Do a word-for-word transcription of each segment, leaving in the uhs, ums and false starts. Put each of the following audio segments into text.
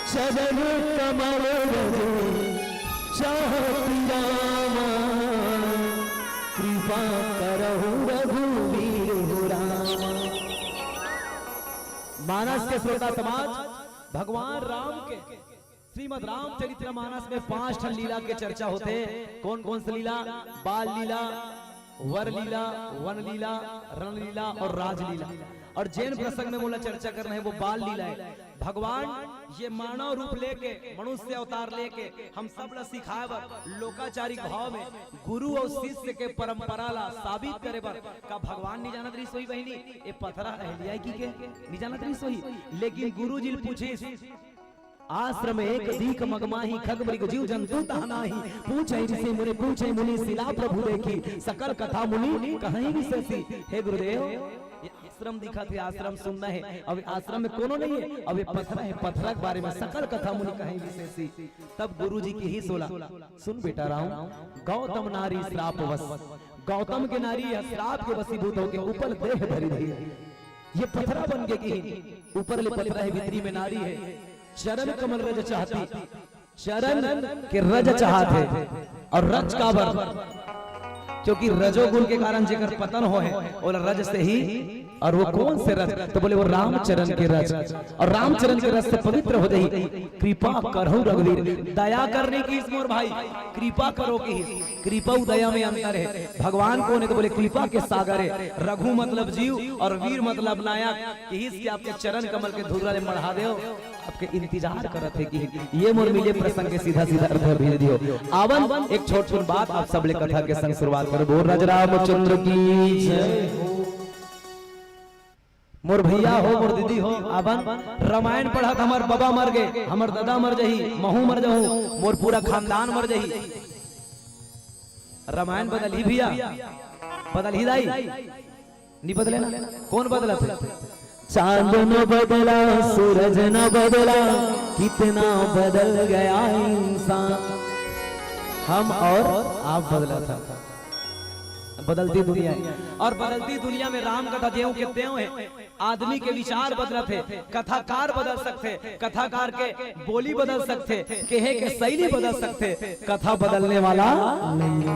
चरण कमल रज चाहत रामा, कृपा करहु रघुवीर हो रामा। मानस के श्रोता समाज, भगवान राम के श्रीमद् रामचरित्र मानस में पांच ठन लीला के चर्चा होथे। कौन कौन सी लीला? बाल लीला, वर लीला, वन लीला, रण लीला और राजलीला। और जेन प्रसंग में मोला चर्चा करना है वो बाल लीला है। भगवान ये मानव रूप लेके, मनुष्य अवतार लेके हम सब ला सिखाए बर, लोकाचारिक भाव में गुरु और शिष्य के परंपरा ला साबित करे बर। का भगवान नहीं जानत रहिस होही बहिनी, ये पथरा अहल्या की के? नहीं जानत रहिस होही। लेकिन गुरु जी पूछिस, आश्रम एक दीख मगमाही, खग मृग जीव जंतु तह नाही। पूछे ऋषि मुनि पूछे मुनि, शिला प्रभु देखी, सकल कथा मुनि कहहि विशेषी। हे गुरुदेव, ये आश्रम दिखत हे, आश्रम सुन्ना हे, अब आश्रम में कोनो नहीं है, अब ये पथरा है, पथरा के बारे में सकल कथा मुनि कहहि विशेषी। तब गुरु जी किहिस ओला, सुन बेटा राम, गौतम नारी श्रापवश, गौतम के नारी ह श्राप के वशीभूत होके उपल देह धरि दिहिस। ये पथरा बन के किहिन, ऊपर ले पथरा है, भीतरी में नारी है, चरण कमल रज चाहती, चरण के रज चाहत हे। और रज काबर? क्योंकि रजोगुण के कारण जेकर पतन होहे, ओला रज से ही। और वो कौन से रज? तो बोले, वो रामचरण के रज। और रामचरण के रज से पवित्र हो जाही। कृपा करहु रघुवीर, दया करने की इस मोर भाई, कृपा करो की। कृपा अउ दया में अंतर है। भगवान कौन है? तो बोले, कृपा के सागर है। रघु मतलब जीव और वीर मतलब नायक। किहिस कि आपके चरण कमल के धुर्रा ले मढ़ा देव, आपके इंतजार करत हे कि ये मोर मिले प्रसंग के सीधा सीधा अर्थ भेज दियो। आवन एक छोट छोट बात आप सबले कथा के संग शुरुआत करबो। राज रामचंद्र की जय। मोर भैया हो, मोर दीदी हो, आवन। रामायण पढ़त हमर बबा मर गे, हमर ददा मर जही, महू मर जहूं, मोर पूरा खानदान मर जही। रामायण बदलही भैया, बदलही दाई। नहीं बदले ना? कौन बदलत हे? चांद न बदला, सूरज न बदला, कितना बदल गया इंसान। हम और आप बदलत हे। बदलती दुनिया है। और बदलती दुनिया में राम कथा देव के देव है। आदमी के विचार बदलत हे, कथाकार बदल सकथे, कथाकार के बोली बदल सकथे, कहे के शैली बदल सकथे, कथा बदलने वाला नहीं है।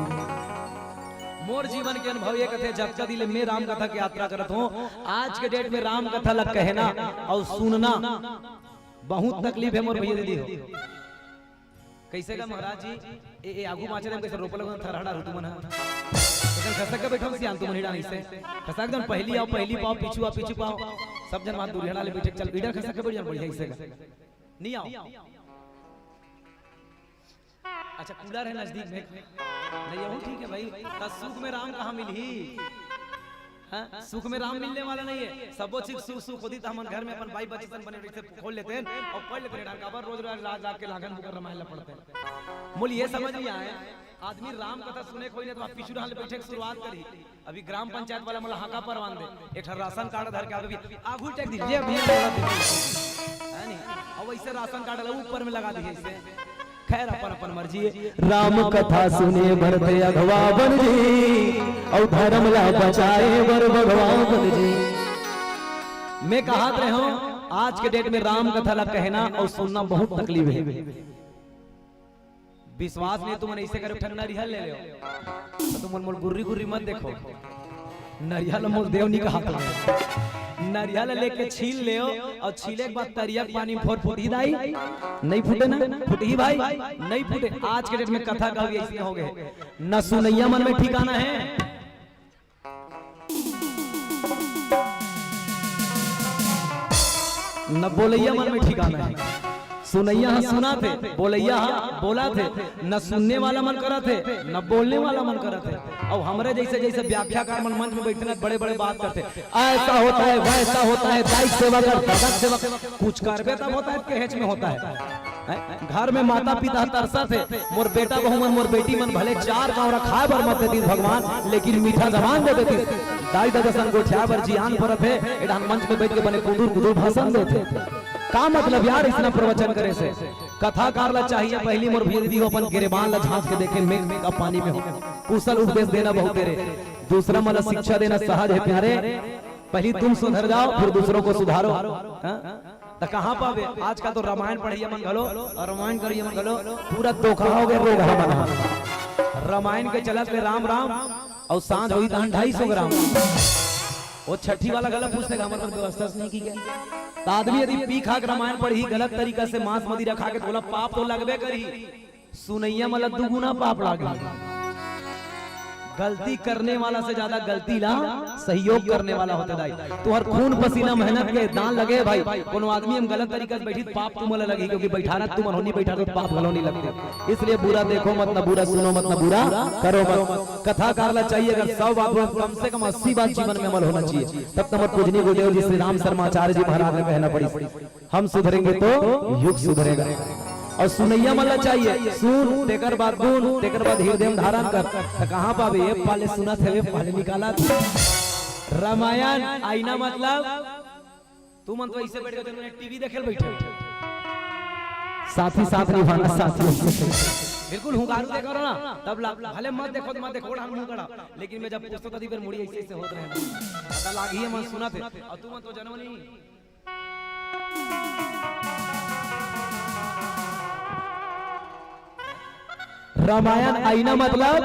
मोर जीवन के अनुभव ये कथे, जतका दिन ले मैं राम कथा के यात्रा करत हूँ, आज के डेट में राम कथा ला कहना और सुनना बहुत तकलीफ है मोर भैया दीदी हो। कैसे का महाराज जी, ए, ए आगू माचे दे, कैसे रोपा लगन थरहड़ा रुतु मन ह। लेकिन खसक के बैठो सियान तुमन हिड़ा नहीं से। खसक जन पहली आओ, पहली पाओ, पीछू आओ, पीछू पाओ। सब जन वहाँ दूरिया ले बैठे, चल इधर खसक के बैठ जान बढ़िया इसे का। नहीं आओ। अच्छा, कूलर है नजदीक में। नहीं, यहू ठीक है भाई। त सुख में राम कहाँ मिलही? हाँ? सुख में राम मिलने वाला नहीं है। सबो चीज सुख सुख होती त हमन घर में अपन बाई बच्चे सन बने रहिते, खोल लेते हैं और पढ़ लेते हैं। काबर रोज रोज रात रात के लाखन बुकर रामायण ला पढ़ते हैं। मोला ये समझ नहीं आए, आदमी राम कथा सुने कोई नहीं तो आप पीछू रहल बैठे के शुरुआत करी। अभी ग्राम पंचायत वाला मोला हाका परवान दे, एक ठा राशन कार्ड धर के आवे, अभी आगू टेक दीजिए, अभी हम बोला दीजिए। है नहीं? अब वैसे राशन कार्ड ला ऊपर में लगा दीजिए इसे। खैर, अपन अपन मर्जी है। राम कथा सुने बर ते अघवा बन जी, और धर्म ला बचाए बर भगवा बन जी। मैं कहत रहे हूँ, आज के डेट में राम कथा ला कहना और सुनना बहुत तकलीफ है। विश्वास नहीं तुमन ऐसे करो, ठन नरिया ले लेव। तो तुमन मोल गुर्री गुर्री मत देखो। नरिया ला मोल देव नहीं कहा था। नरिया ला लेके छील लेव और छीले के बाद तरिया के पानी में फोर फुटही दाई, नहीं फूटे ना, फुटही भाई, नहीं फूटे। आज के डेट में कथा का भी ऐसे हो गए, न सुनैया मन में ठिकाना है, न बोलैया मन में ठिकाना है। सुनैया ह सुनाथे, बोलैया ह बोलाथे, न सुनने वाला मन करत हे, न बोलने वाला मन करत हे। अउ हमरे जैसे जैसे व्याख्याकार मन मंच में बैठे ना, बड़े बड़े बात करते, ऐसा होता है, वैसा होता है, दाई सेवा कर, दादा सेवा कर, कुछ करबे तब होता है, कहेच में होता है। हैं? घर में माता पिता तरसत हे, मोर बेटा बहू मन, मोर बेटी मन भले चार गांव रखाए बर मत देती भगवान, लेकिन मीठा जबान दे देती। दाई ददा संग गोठिया बर जियान परत हे, एडान मंच में बैठ के बने कुदुर कुदुर भाषण देते। का मतलब यार इसना प्रवचन करे से? कथाकार ला चाहिए पहली मोर भीड़ दी हो अपन गिरेबान ला झांक के देखे, मैं का पानी में हो। कुशल उपदेश देना बहुत तेरे, दूसरा मला शिक्षा देना सहज है प्यारे। पहली तुम सुधर जाओ, फिर दूसरों को सुधारो। हाँ? त कहाँ पाबे? आजकल तो रामायण पढ़इया मन घलो अउ रामायण करइया मन घलो पूरा धोखा हो गे, रोगहा मन ह। रामायण के चलत ले राम राम अउ सांझ होही तहन ढाई सौ ग्राम। वो छट्ठी वाला घलो पूछथे, हमर बर व्यवस्था नइ किये। त आदमी यदि पी खा के रामायण पढ़ही, गलत तरीका से मांस मदिरा खा के, त ओला पाप तो लगबे करही। सुनइया मन ला दुगुना पाप लागही। गलती करने वाला से ज्यादा गलती ला सहयोग करने वाला होथे दाई। तुंहर खून पसीना मेहनत के दान लगे भाई। कोनो आदमी हम गलत तरीका से बइठही त पाप तुमन ला लगही, क्योंकि बइठारत तुमन हो, नइ बइठारत त पाप घलो नइ लगथे। इसलिए बुरा देखो मत ना, बुरा सुनो मत ना, बुरा करो मत। कथाकार ला चाहिए अगर सौ बात बोले, कम से कम अस्सी बात जीवन में अमल होना चाहिए। तब तो हमर पूजनीय गुरुदेव जी श्री राम शर्माचार्य जी महाराज ला कहना पड़िस, हम सुधरेंगे तो युग सुधरेगा। अउ सुनइया मन ला चाहिए, सुन, तेकर बाद गुन, तेकर बाद हृदय में धारण कर। त कहाँ पाबे? ए पाले सुनत हे, ए पाले निकालत। रामायण आईना मतलब, तुमन तो अइसे बइठ के जउन टीवी देखे ल बइठे हो। साथी साथ निभाना, साथियों से। बिल्कुल हुंकारू देखो ना, तब ला-, भले मत देखो, मत देखो, हम मुंह कड़ा। लेकिन मैं जब पूछथों, तब मुड़ी अइसे, अइसे होत रहे ना। पता लागी हे, मन सुनत हे। अउ तुमन तो जनवनी रामायण आईना मतलब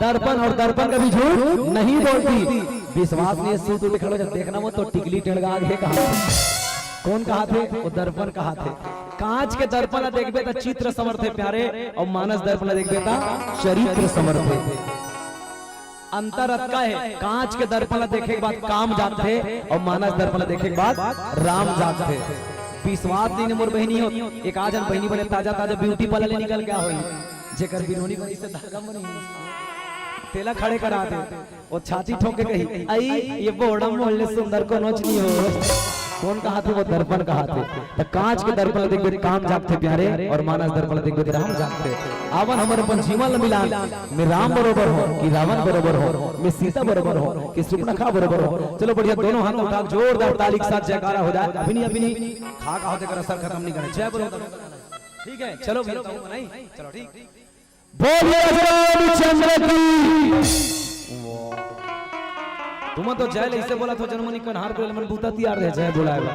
दर्पण, अउ दर्पण कभी झूठ नहीं बोलती। विश्वास नइ हे, सूत उठ के खड़े हो जा, देखना वो तो टिकली टेढ़ा गे कहा। कोन कहाथे? वो दर्पण कहाथे। कांच के दर्पण ला देखबे त चित्र संवरथे प्यारे, अउ मानस दर्पण ला देखबे त चरित्र संवरथे। अंतर अतका हे, कांच के दर्पण ला देखे के बाद काम जागथे अउ मानस दर्पण ला देखे के बाद राम जागथे। विश्वास नइ हे मोर बहिनी हो, एक आ झन बहिनी बने ताजा ताजा ब्यूटी पार्लर ले निकल के होही, जेकर बिनोनी बनी से धागा बनी, तेला खड़े करा दे। वो छाती ठोक के कही, "अई, ये बोड़ा मोर ले सुंदर कोनो च नइ हो।" कोन कहाथे? वो दर्पण कहाथे। त कांच के दर्पण देखबे त काम जागथे प्यारे, अउ मानस दर्पण देखबे त राम जागथे। आवन हमर अपन जीवन ल मिलान, मैं राम बरोबर हों कि रावण बरोबर हों, मैं सीता बरोबर हों कि सुपनखा बरोबर हों। चलो बढ़िया, दोनों हाथ उठा के जोरदार ताली के साथ जयकारा हो जाए। अभी नहीं, अभी नहीं, खा का होते कर असर खत्म नहीं करे। जय बोलो। ठीक है, चलो भैया, नहीं, चलो ठीक। बोलिए रामचंद्र की। तुमन तो जय ले अइसे बोलत हो, जनमनी कन्हार बोले मन बूता तियार दे, जय बोलाए बा।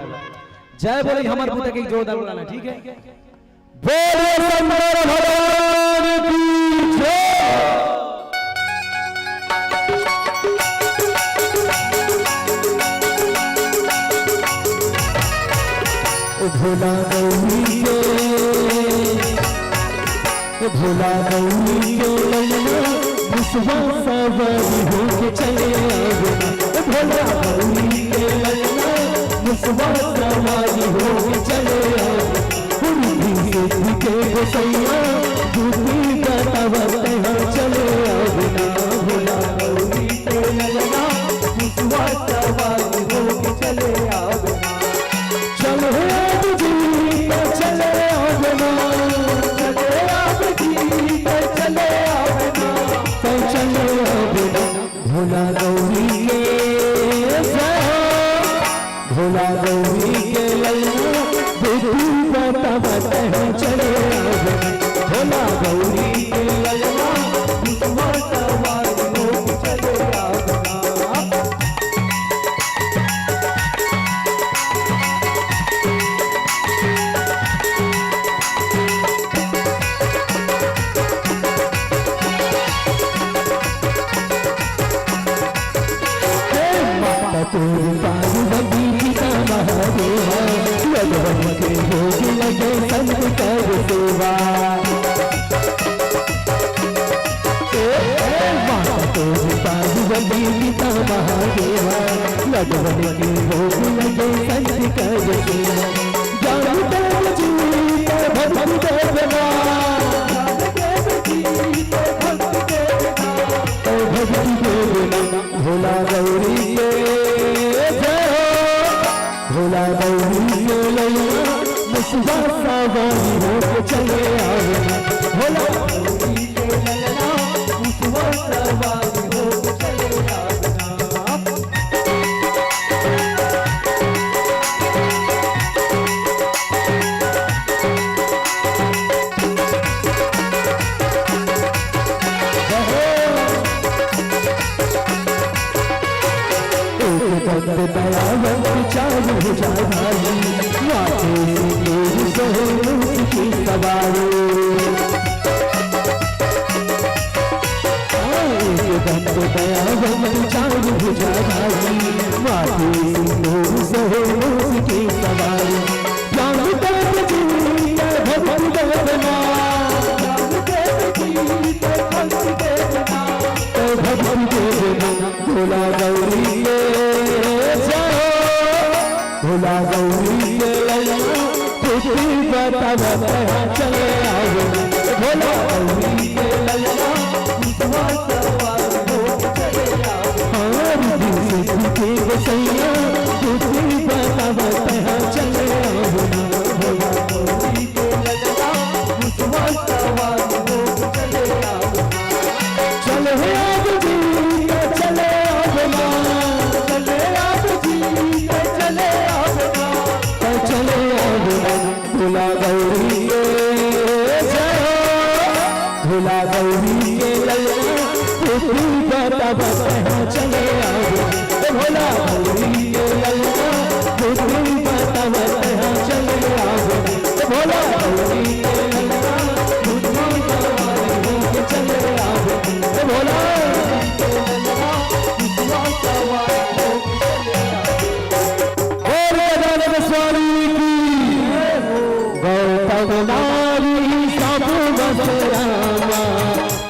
जय बोले, हमर बूता के जोरदार बोलाना, ठीक है? बोलिए शंकर भगवान की जय। ओ भोला गौरी के, ओ भोला गौरी के ललना, मुसवा सवारी होके चले आवे ना। ओ भोला गौरी के ललना, मुसवा सवारी होके चले आवे। उर्दी सिद्धि के गोसैया, दूती बतावा तहाँ चले आवे ना। भोला गौरी के ललना, मुसवा सवारी होके चले आवे ना। चले आवे जी, तो चले आवे ना। चले आवे जी, तो चले आवे ना। तो चले आवे ना। भोला गौरी के जय हो, भोला गौरी के ललना, बेटी बतावा तहाँ चले आवे ना। भोला गौरी के ललना, मुसवा सवारी होके चले आवे ना। हे माता तोर पार्वती पिता महादेवा, लगवन के भोग लगे संत कर सेवा। हे माता तोर पार्वती पिता महादेवा, लगवन के भोग लगे संत कर सेवा। ज्ञान देव जी तो भक्ति देवना, ज्ञान देव जी तो भक्ति देवना, तो भक्ति देवना। भोला गौरी के जय हो, भोला गौरी के ललना, मुसवा सवारी होके चले आवे ना। भोला गौरी के ललना, मुसवा सवारी होके चले आवे ना। एक दंत दयावंत चारु भुजा भाई, माथे सिंदूर सोहे मुझ की सवारी। हाँ, एक दंत दयावंत चार भुजाधारी, माथे सिंदूर सोहे मुझ की सवारी। ज्ञान दे जी, भक्ति दे ना, ज्ञान दे जी, भक्ति दे ना, भक्ति दे ना। भोला गौरी के जय हो, भोला गौरी के ललना, बुद्धि बतावत हाँ चले आवे। भोला गौरी के ललना, बुद्धवा सवार होके चले आवे। हाँ, रिद्धि सिद्धि के गोसैया, बुद्धि बतावत हाँ चले आवे। भोला गौरी के ललना, बुद्धवा सवार होके चले आवे। चले आव जी, चले आव ना, चले आव जी, चले आव ना, चले आव ना। भोला गौरी के जय हो, भोला गौरी के ललना, बुद्धि बतावत हाँ चले आव। भोला गौरी के ललना, बुद्धि बतावत हाँ चले आव। भोला गौरी के ललना, बुद्धि बतावत हाँ चले आव। भोला बोल गजानन स्वामी की। गौतम नारी सब बस रामा,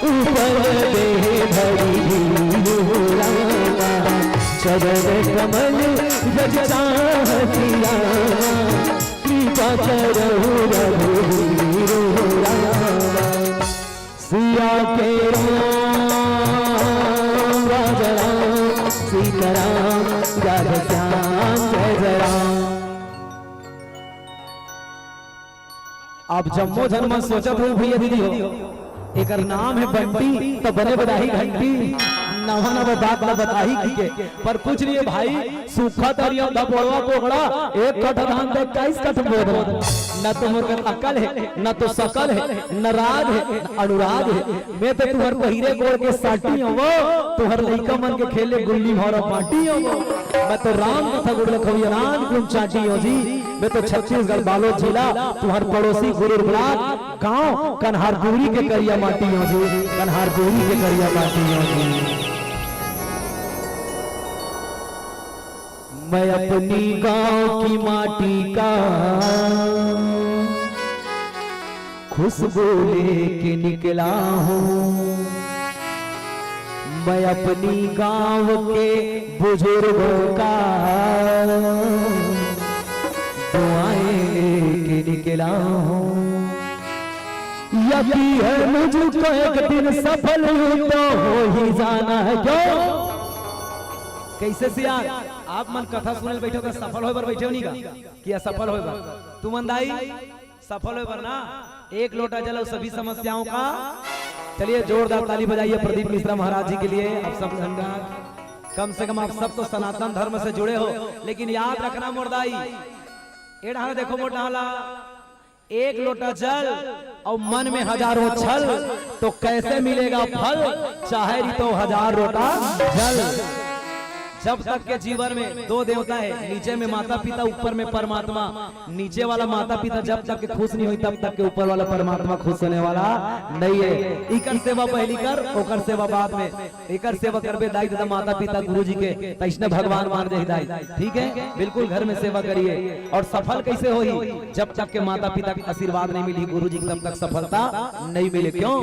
ऊपर देह धरी हो रामा। चरण कमल रज चाहत रामा, कृपा करहु रघुवीर हो रामा। सिया के राम, राजा राम, सीताराम, राधे श्याम, जय जय राम। आप जम्मो झन मन सोचत हो भैया दीदी हो, एकर नाम है बंटी, त बने बजाही घंटी। नवा नवा बात ला बताही की के, पर कुछ नहीं है भाई, सूखा तरिया धपोड़वा कोकड़ा, एक कट्ठा धान दे इक्कीस कट्ठा बोर। न तो मोर कर अकल है, न तो सकल है, न राग है, न अनुराग है। मैं तो तुहर पहिरे गोड़ के साटी हवो, तुहर लइका मन के खेले गुल्ली भौरा पाटी हवो। मैं तो राम कथा गुड़ लखविया नान गुण चाटी हो जी। मैं तो छत्तीसगढ़ बालोद जिला, तुहर पड़ोसी गुरूर ब्लॉक, गांव कन्हारपुरी के करिया माटी हो जी, कन्हारपुरी के करिया माटी हो जी। मैं अपनी गांव की माटी का खुशबू लेके निकला हूँ। मैं अपनी गांव के बुजुर्गों का दुआएं लेके निकला हूँ। यकी है मुझको एक दिन सफल यूं तो हो ही जाना है। क्यों? कैसे सियान, आप मन कथा सुने बैठे हो, सफल होए बर बैठे हो नहीं का? कि असफल होए बर? तुमन दाई सफल होए बर ना, एक लोटा जल और सभी समस्याओं का। चलिए, जोरदार ताली बजाइए प्रदीप मिश्रा महाराज जी के लिए। आप सब धन्यवाद। कम से कम आप सब तो सनातन धर्म से जुड़े हो, लेकिन याद रखना मोर दाई, ए डहार देखो मोर डहार ला, एक लोटा जल और मन में हजारों छल, तो कैसे मिलेगा फल? चाहे रही तो हजार लोटा जल। जब तक के जीवन में दो देवता है, नीचे में माता पिता, ऊपर में परमात्मा। नीचे वाला माता पिता जब तक के खुश नहीं होई, तब तक के ऊपर वाला परमात्मा खुश होने वाला नहीं है। इकर सेवा पहली कर, ओकर सेवा बाद में। एकर सेवा करबे दाई ददा माता पिता गुरु जी के, तैसने भगवान मान जाही दाई। ठीक है, बिल्कुल घर में सेवा करिए। और सफल कैसे होही? जब तक के माता पिता के आशीर्वाद नहीं मिली गुरु जी, तब तक सफलता नहीं मिले। क्यों?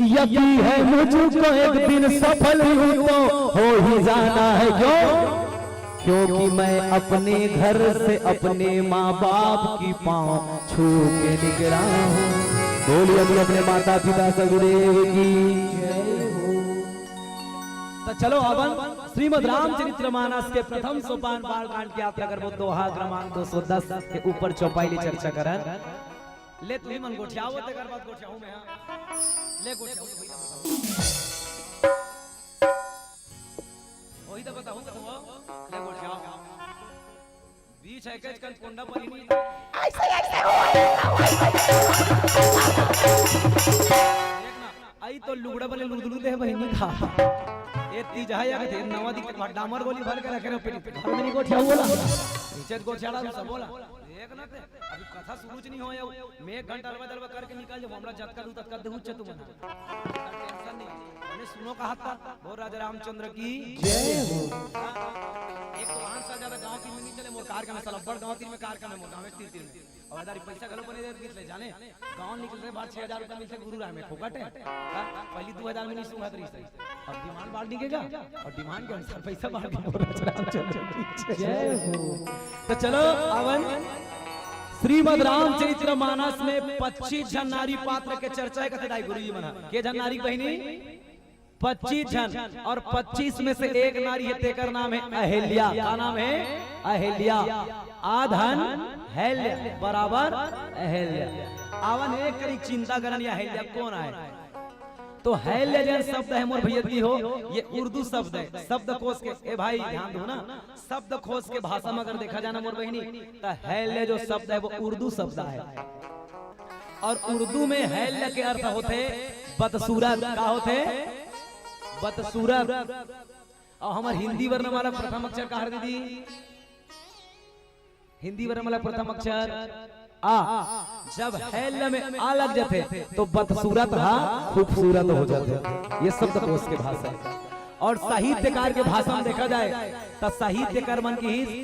यकी है मुझको एक दिन सफल यूं तो हो ही जाना है। क्यों? क्योंकि मैं अपने घर से अपने माँ बाप की पाँव छू के निकला हूँ। बोलिए, बोलिए अपने माता पिता सगुदेव की जय हो। तो चलो, अब श्रीमद् रामचरित्र मानस के प्रथम सोपान बालकांड की यात्रा करबो, दोहा क्रमांक दो सौ दस के ऊपर चौपाई ले चर्चा करन। ले, तुही मन गोठियाओ, तेकर बाद गोठियाहूँ मैं, हाँ। ले, गोठियाओ, वही तो बताओ। वही तो बताओ, तो हो। ले, गोठियाओ। बीच है के कन कोंडा पर ही नहीं। ऐसे, ऐसे हो, ऐसे हो, ऐसे हो। देख ना, आई तो लुगड़ा बने लुदलू दे बहिनी खा। ए तीजा या के नवा दिख डामर गोली भर के रखे रहो पेटी। घर में नहीं गोठिया बोला। नीचे गोठियाड़ा सब बोला। देख ना ते, अभी कथा शुरू च नहीं होय, मैं एक घंटा अरबा दरबा करके निकल जाऊँ, हमरा जतका दू ततका देहू च तुमन। टेंशन नहीं। मैंने सुनो कहा था, बोल राजा रामचंद्र की जय हो। एक तो पाँच साल ज्यादा गांव तीर में नहीं चले, मोर कार का नसल अब्बड़ गांव तीर में कार का मोर गांव तीर तीर में। और हजार पैसा घलो बने दे निकले जाने, गांव निकल रहे बार छह हजार रुपया मिलते गुरु राय में फोकट है। हाँ? पहली दो हजार में नहीं सुंघत रही सही। अब डिमांड बाढ़ निकलेगा और डिमांड के अनुसार पैसा बाढ़ के बोला चला, चल, चल, चल, चल। जय हो। तो चलो, अवन श्रीमद् रामचरित्र मानस में पच्चीस झन नारी पात्र के चर्चा है, कथे दाई गुरु जी मना। के झन नारी बहिनी? पच्चीस झन, और पच्चीस में से एक नारी है, तेकर नाम है अहिल्या। का नाम है? अहिल्या। आधन हैल्य बराबर अहिल्या। आवन एक करी चिंता करन, या अहिल्या कौन आय? तो हैल्य जन शब्द है मोर भैया की हो, ये उर्दू शब्द है, शब्दकोश के। ए भाई ध्यान दो ना, शब्दकोश के भाषा में अगर देखा जाए ना मोर बहिनी, तो हैल्य जो शब्द है वो उर्दू शब्द है। और उर्दू में हैल्य के अर्थ होथे बदसूरत। का होथे? बदसूरत। और हमर हिंदी वर्णमाला प्रथम अक्षर का हर दीदी? हिंदी वर्णमाला प्रथम अक्षर आ। जब हैल्य में आ लग जाथे तो बदसूरत हा खूबसूरत हो जाथे। ये शब्दकोश के भाषा। और साहित्यकार के भाषा में देखा जाए तो साहित्यकार मन की ही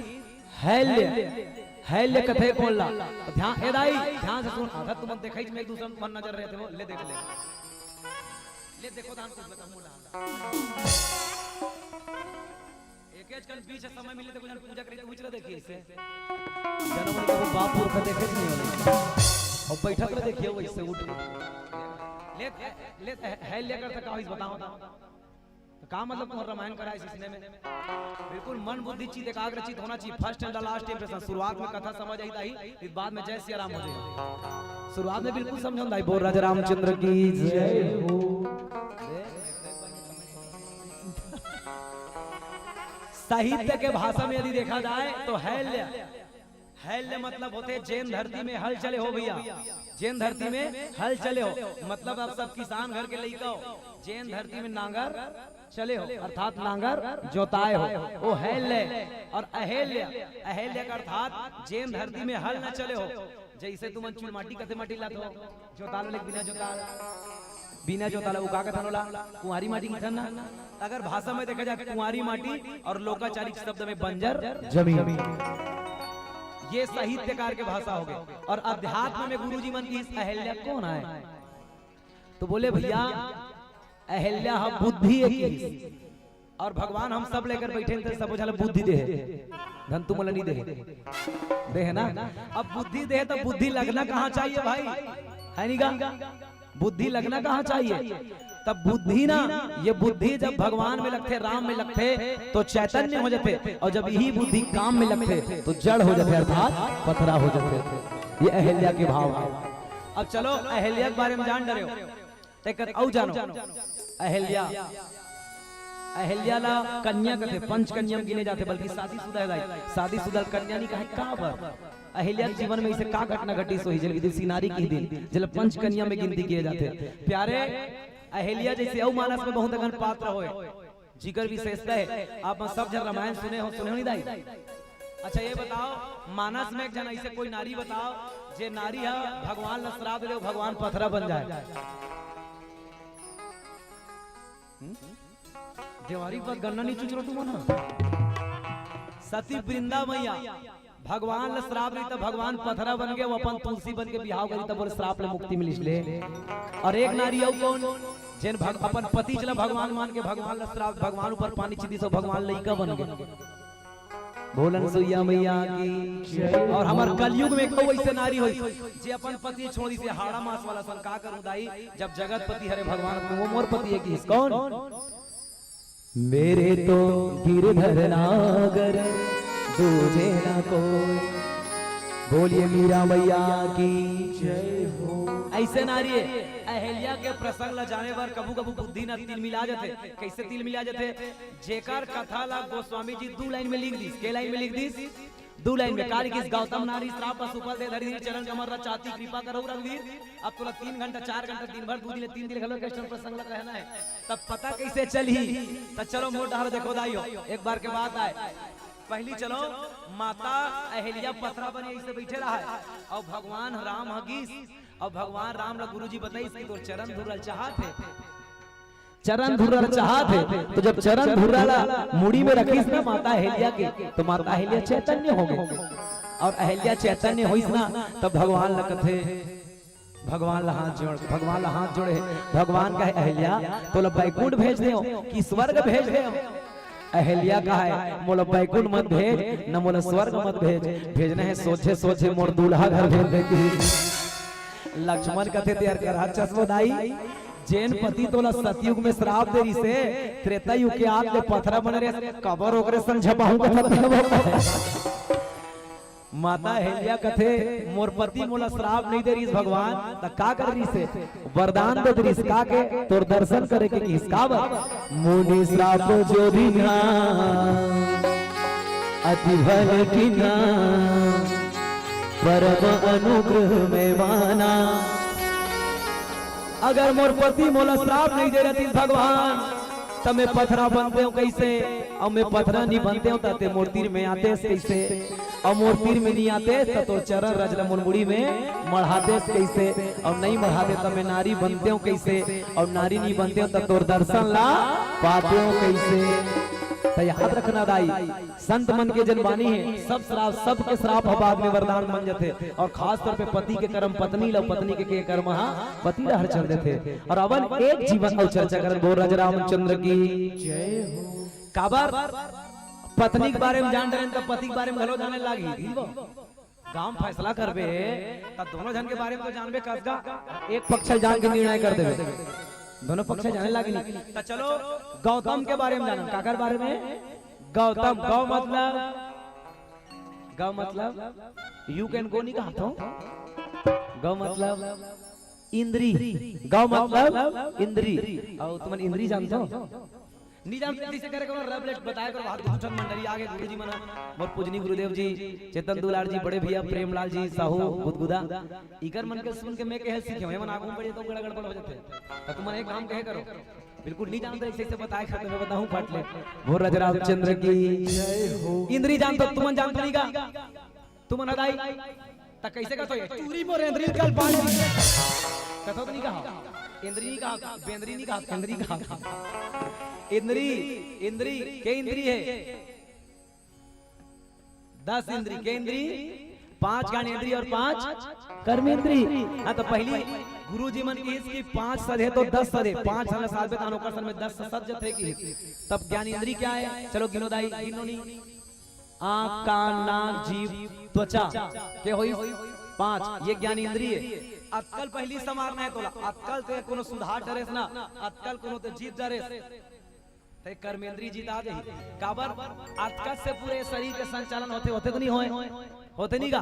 हैल्य, हैल्य कथे कोन ला। ध्यान, ए दाई, ध्यान से सुन। आधा तुमन देखई में एक दूसरे मन नजर रहे थे, वो ले देख ले। ले देखो धान कुछ बता मुला। एक एक कन बीच समय मिले तो कुछ पूजा करी तो उचरा देखिए इसे। जनम को बाप पुरखा देखे नहीं होले। और बैठक में देखिए वो इससे उठ के। ले, ले, हैल्य कर था का इस बताओ ना। तो का मतलब तुम्हारा रामायण करा है इसने में? बिल्कुल मन बुद्धि चित्त एकाग्र चित्त होना चाहिए। First and the last impression। शुरुआत में कथा समझ आई दाई, फिर बाद में जय सिया राम हो जाए। शुरुआत में बिल्कुल समझो दाई, बोल राजा रामचंद्र की जय हो। साहित्य के भाषा में यदि देखा जाए तो हैल्य, हैल्य मतलब होथे जेन धरती में हल चले हो भैया, जेन धरती में हल चले हो, मतलब आप सब किसान घर के लइका हो, जेन धरती में नांगर चले हो अर्थात नांगर जोताए हो, वो हैल्य। और अहेल्य, अहेल्य का अर्थात जेन धरती में हल न चले हो, जैसे तुमन चुलमाटी कथे माटी लात हो, जोताल वाले बिना जोताल, बिना जोताल, वो का कथन होला? कुंवारी माटी कथन ना। अगर भाषा में देखा जाए कुंवारी माटी और लोकाचारी शब्द में बंजर जमीन। ये साहित्यकार के भाषा हो गए। और अध्यात्म में गुरुजी मन की इस अहिल्या कौन आय? तो बोले भैया अहिल्या हा बुद्धि है की। और भगवान हम सब लेकर बैठे थे, सब झन ला बुद्धि दे है, धन तुम ला नहीं दे है, दे है ना? अब बुद्धि दे है तो बुद्धि लगना कहाँ चाहिए भाई, है नहीं का? बुद्धि लगना कहाँ चाहिए? तब बुद्धि ना, ये बुद्धि जब भगवान में लगथे, राम में लगथे, तो चैतन्य हो जाथे, और जब यही बुद्धि काम में लगथे तो जड़ हो जाथे, अर्थात पथरा हो जाथे। ये अहिल्या के भाव है। अब चलो अहिल्या के बारे में जान डरे हो, तेकर अउ जानो। अहिल्या, अहिल्या ला कन्या कथे, पंच कन्या में गिने जाथे, बल्कि शादीशुदा है दाई, शादीशुदा कन्या नहीं कहे। का बर? अहिल्या के जीवन में इसे का घटना घटिस होही, जेला विदुषी नारी कहि दिन, जेला पंच कन्या में गिनती किए जाथे। प्यारे, अहिल्या जैसे अउ मानस में बहुत अगन पात्र होय, जिकर विशेषता है। आप मन सब झन रामायण सुने हो, सुने हो नहीं दाई? अच्छा ये बताओ, मानस में एक झन ऐसे कोई नारी बताओ, जे नारी हा भगवान ला श्राप दे, भगवान पथरा बन जाए। हम्म? देवारी पर गन्ना नहीं चुचरो तुमन हा? सती वृंदा मैया भगवान ला श्राप नहीं तो भगवान पथरा बन गए, वो अपन तुलसी बन के बिहाव करी तब बोले श्राप ले मुक्ति मिलिस ले। और एक नारी अउ कौन, जेन भग-, अपन पति चला भगवान मान के भगवान ला श्राप, भगवान ऊपर पानी छिदिस, भगवान लइका बन गए। बोलन सुइया मैया की। और हमर कलयुग में एक अउ ऐसे नारी होई जे अपन पति छोड़ी से हाड़ा मास वाला सन का करूं दाई, जब जगत पति हरे भगवान वो मोर पति है किस कौन? मेरे तो गिरधर नागर दूजे ना कोई। बोलिए मीरा मैया की जय हो। ऐसे नारी है, अहिल्या के प्रसंग ला जाने बर कभू कभू बुद्धि ना तिलमिला जाथे। कैसे तिलमिला जाथे? जेकर कथा ला गोस्वामी जी दू लाइन में लिख दिस। के लाइन में लिख दिस? दू लाइन में काली किस गौतम नारी श्राप पर सुफल दे धरी चरण कमर रचाती कृपा करो रघुवीर। अब तोला तीन घंटा, चार घंटा, दिन भर, दू दिन, तीन दिन घलो के प्रसंग ला कहना है, तब पता कैसे चलही? तो चलो मोर डहर देखो दाई हो, एक बार के बात आय। पहली चलो, माता अहिल्या पथरा बने ऐसे बैठे रहा है, और भगवान राम हगीस, और भगवान राम ला गुरुजी बताइस कि तोर चरण धुरल चाहत हे, चरण धुरल चाहत हे। तो जब चरण धुरल ला मुड़ी में रखिस ना माता अहिल्या के, तो माता अहिल्या चैतन्य हो गए। और अहिल्या चैतन्य होइस ना, तब भगवान ला कथे, भगवान ला हाथ जोड़, भगवान ला हाथ जोड़े, भगवान कहे, "अहिल्या, तोला बैकुंठ भेज देव कि स्वर्ग भेज देव?" अहिल्या कहे, "मोला बैकुंठ मत भेज, न मोला स्वर्ग मत भेज, भेजना है सोझे सोझे मोर दूल्हा घर भेज देती।" लक्ष्मण कथे, "तेर करा चश्मो दाई, जेन पति तोला सतयुग में श्राप दे रिसे, त्रेता युग के आग ले पथरा बने रे, कबर ओकरे संग झपाहूं कथा तेला बाबा।" माता अहिल्या कथे, "मोर पति मोला श्राप नहीं दे रिस भगवान, त का कर रिसे? वरदान दे रिस का के? तोर दर्शन करे के किस का बर?" "मुनि श्राप जो दीन्हा, अति भल कीन्हा, परम अनुग्रह में माना।" अगर मोर पति मोला श्राप नहीं दे रहती भगवान, त मैं पथरा बनते हूँ कैसे? और मैं पथरा नहीं बनते हूँ, त ते मोर तीर में आतेस कैसे? और मोर तीर में नहीं आतेस, त तोर चरण रज ला मोर मुड़ी में मढ़ातेस कैसे? और नहीं मढ़ाते, त मैं नारी बनते हूँ कैसे? और नारी नहीं बनते हूँ, त तोर दर्शन ला पाते हूँ कैसे? त याद रखना दाई, संत मन के जन बानी है, सब श्राप, सबके श्राप ह बाद में वरदान बन जथे। और खास तौर पे पति के कर्म पत्नी ला, पत्नी के, के कर्म हा पति ला हर चल देथे। और अवन एक जीवन अउ चर्चा करन बोल राजा रामचंद्र की जय हो। काबर पत्नी के बारे में जान डरेन त पति के बारे में घलो जाने लागी। गांव फैसला करबे त दोनों झन के बारे में तो जानबे कसगा, एक पक्ष जान के निर्णय कर देबे, दोनों पक्ष जाने लागी। त चलो गौतम के बारे में जानन, काकर बारे में? गौतम, गौ मतलब, गौ मतलब यू कैन गो नहीं कहा था, गौ मतलब इंद्री, गौ मतलब इंद्री। और तुमन इंद्री जानथो? नहीं जानते, इसे करे करो, रब लेट बताया करो, हाथ उठन मंडली आगे गुरुजी मना, मोर पूजनी गुरुदेव जी, चेतन दुलार जी, बड़े भैया प्रेमलाल जी साहू गुदगुदा, इकर मन के सुन के मैं कहे सीखे, मैं मन आगू में बढ़े तो गड़ा गड़बड़ हो जाते। तो तुमन एक काम कहे करो, बिल्कुल नहीं जानते, ऐसे ऐसे बताए खाते मैं बताऊं फट ले। भोर राजा रामचंद्र की जय हो। इंद्री जानथो, तुमन जानथो नहीं का? तुमन हदाई त कैसे कहथो ये? चूरी मोर एंद्री कल पानी। कथो तो नहीं कहा, इंद्री नहीं कहा, बेंद्री नहीं कहा, इंद्री कहा। इंद्री, इंद्री के इंद्री है? दस इंद्री के इंद्री, पांच ज्ञान इंद्री और पांच कर्म इंद्री। हाँ, तो पहली गुरु जी मन की इसकी पांच सद है तो दस सद है, पांच सद में सात बेतान ओकर सद में दस सद जथे की। तब ज्ञान इंद्री क्या है? चलो गिनो दाई, गिनो नहीं। आंख, कान, नाक, जीभ, त्वचा के होई पांच, ये ज्ञान इंद्रिय। अक्कल पहली संवारना है तोला, अक्कल ते कोनो सुधार डरेस ना, अक्कल कोनो ते जीत डरेस, ते कर्मेंद्री जीता दे। काबर? अक्कल से पूरे शरीर के संचालन होते, होते तो नहीं होए, होते नहीं का?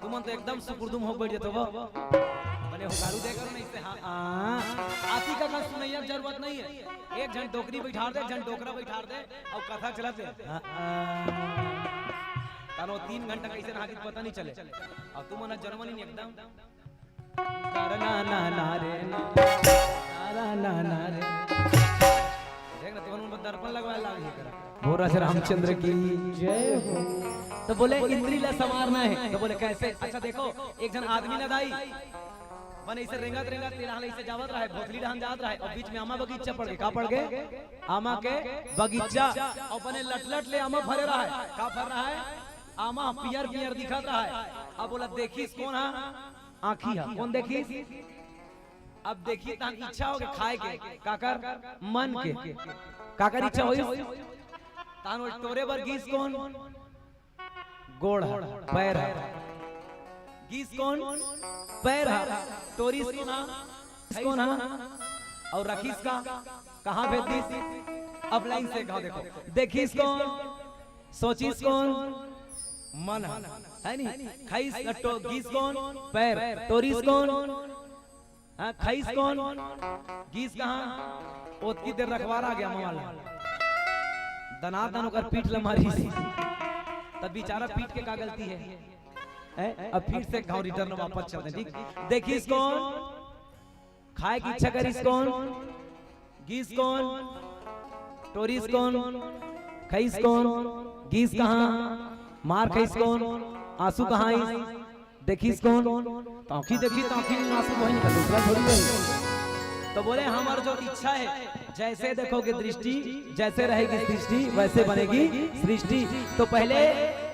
तुमन तो एकदम सुकुरदुम हो बैठ जाते हो। बने हुगारू देख लो नहीं से, हाँ, हाँ। आती का, का सुनैया जरूरत नहीं है। एक झन डोकरी बैठार दे, एक झन डोकरा बैठार दे, अउ कथा चलत हे। हाँ, हाँ। तानो तीन घंटा कैसे नहा के पता नहीं चले। अउ तुमन जर्मनी में एकदम ना, ना, ना रे, ना, ना, ना रे। देख ना, तुमन मन दर्पण लगवाए लाग हे करा। भोरा से रामचंद्र की जय हो। तो बोले, "इंद्री ला संवारना है।" तो बोले, "कैसे?" अच्छा देखो, एक झन आदमी ना दाई, बने इसे रेंगत रेंगत तेरा हाल इसे जावत रहा है, भोथली डहान जात रहा है, और बीच में आमा बगीचा पड़ गए। का पड़ गए? आमा के बगीचा। और बने लटलट ले आमा फरे रहा है। का फर रहा है? आमा पियर पियर दिखत रहा है। अब बोला, "देखिस कौन हा?" आँखी हा। कौन देखिस? अब देखिस तान इच्छा हो गए खाए के। काकर? मन के। काकर इच्छा होइस? तान वो टोरे बर गीस कौन? गोड़ हा, पैर हा। गीस कौन? पैर हा। टोरिस कौन हा? कौन हा? और रखिस का? कहाँ भेज दिस? अब लाइन से कहा देखो। देखिस कौन? सोचिस कौन? मन हा। है नहीं? खाइस, टो-, गीस कौन? पैर। टोरिस कौन? हाँ, खाइस कौन? गीस कहाँ? ओतकी देर रखवार आ गया मवाला। दनादन ओकर पीठ ल मारिस। तब बेचारा पीठ के का गलती है? हैं? अब फिर से घाव रिटर्न वापस चलते हैं, ठीक? देखिस कौन? खाए की इच्छा करिस कौन? गीस कौन? टोरिस कौन? खइस कौन? गीस कहाँ? मार खइस कौन? आंसू कहाँ आइस? देखिस कौन? तौखी देखी, तौखी में आंसू वही निकल, दूसरा थोड़ी वही। तो बोले, हमार जो इच्छा है, जैसे देखोगे दृष्टि, जैसे रहेगी सृष्टि, वैसे बनेगी सृष्टि। तो पहले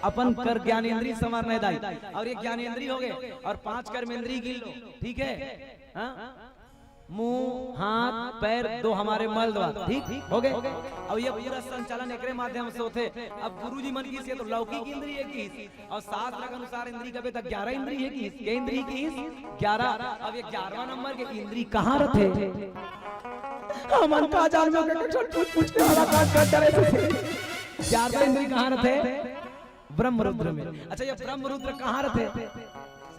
अपन कर ज्ञानेंद्री संवार नहीं दाई, और ये ज्ञानेंद्री हो गए, और पांच कर्मेंद्री गिन लो, ठीक है? हाँ? मुंह, हाथ, पैर, दो हमारे मल द्वार, ठीक हो गए। अब ये पूरा संचालन एकरे माध्यम से होथे। अब गुरुजी मन की से तो लौकिक इंद्रिय की, और शास्त्र के अनुसार इंद्री कबे तक ग्यारह इंद्री है की, के इंद्री की? ग्यारह। अब ये ग्यारहवाँ नंबर के इंद्री कहाँ रथे? हमन का जानबो के कुछ पूछ पूछ के हमारा काम कर करे से। ग्यारहवाँ इंद्री कहाँ रथे? ब्रह्मरुद्र में। अच्छा, ये ब्रह्मरुद्र कहाँ रथे?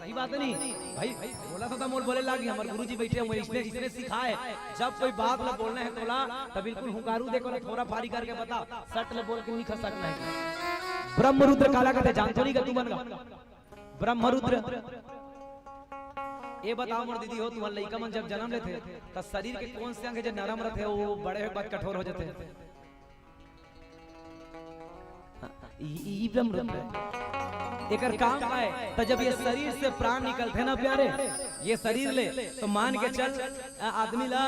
सही बात है नहीं भाई? बोला था, था मोर बोले लागी, हमारे गुरुजी बैठे हुए, इसने, इसने सिखाए, जब कोई बात ला बोलना है तोला, तो बिल्कुल हुंकारू देखो ना, थोड़ा भारी करके बता, सट ले बोल के नहीं खसकना है। ब्रह्मरुद्र काला कहते, जानतो नहीं का तू मन का? ब्रह्मरुद्र। ये बताओ मोर दीदी हो, तुम्हार लइका मन जब जन्म लेथे, त शरीर के कौन से अंग है जो नरम रथे, वो बड़े होए के बाद कठोर हो जाथे? हाँ, ई, ई ब्रह्मरुद्र है। एकर काम का है? त जब ये शरीर से प्राण निकलथे ना प्यारे, ये शरीर ले, तो मान के चल, आ-, आदमी ला,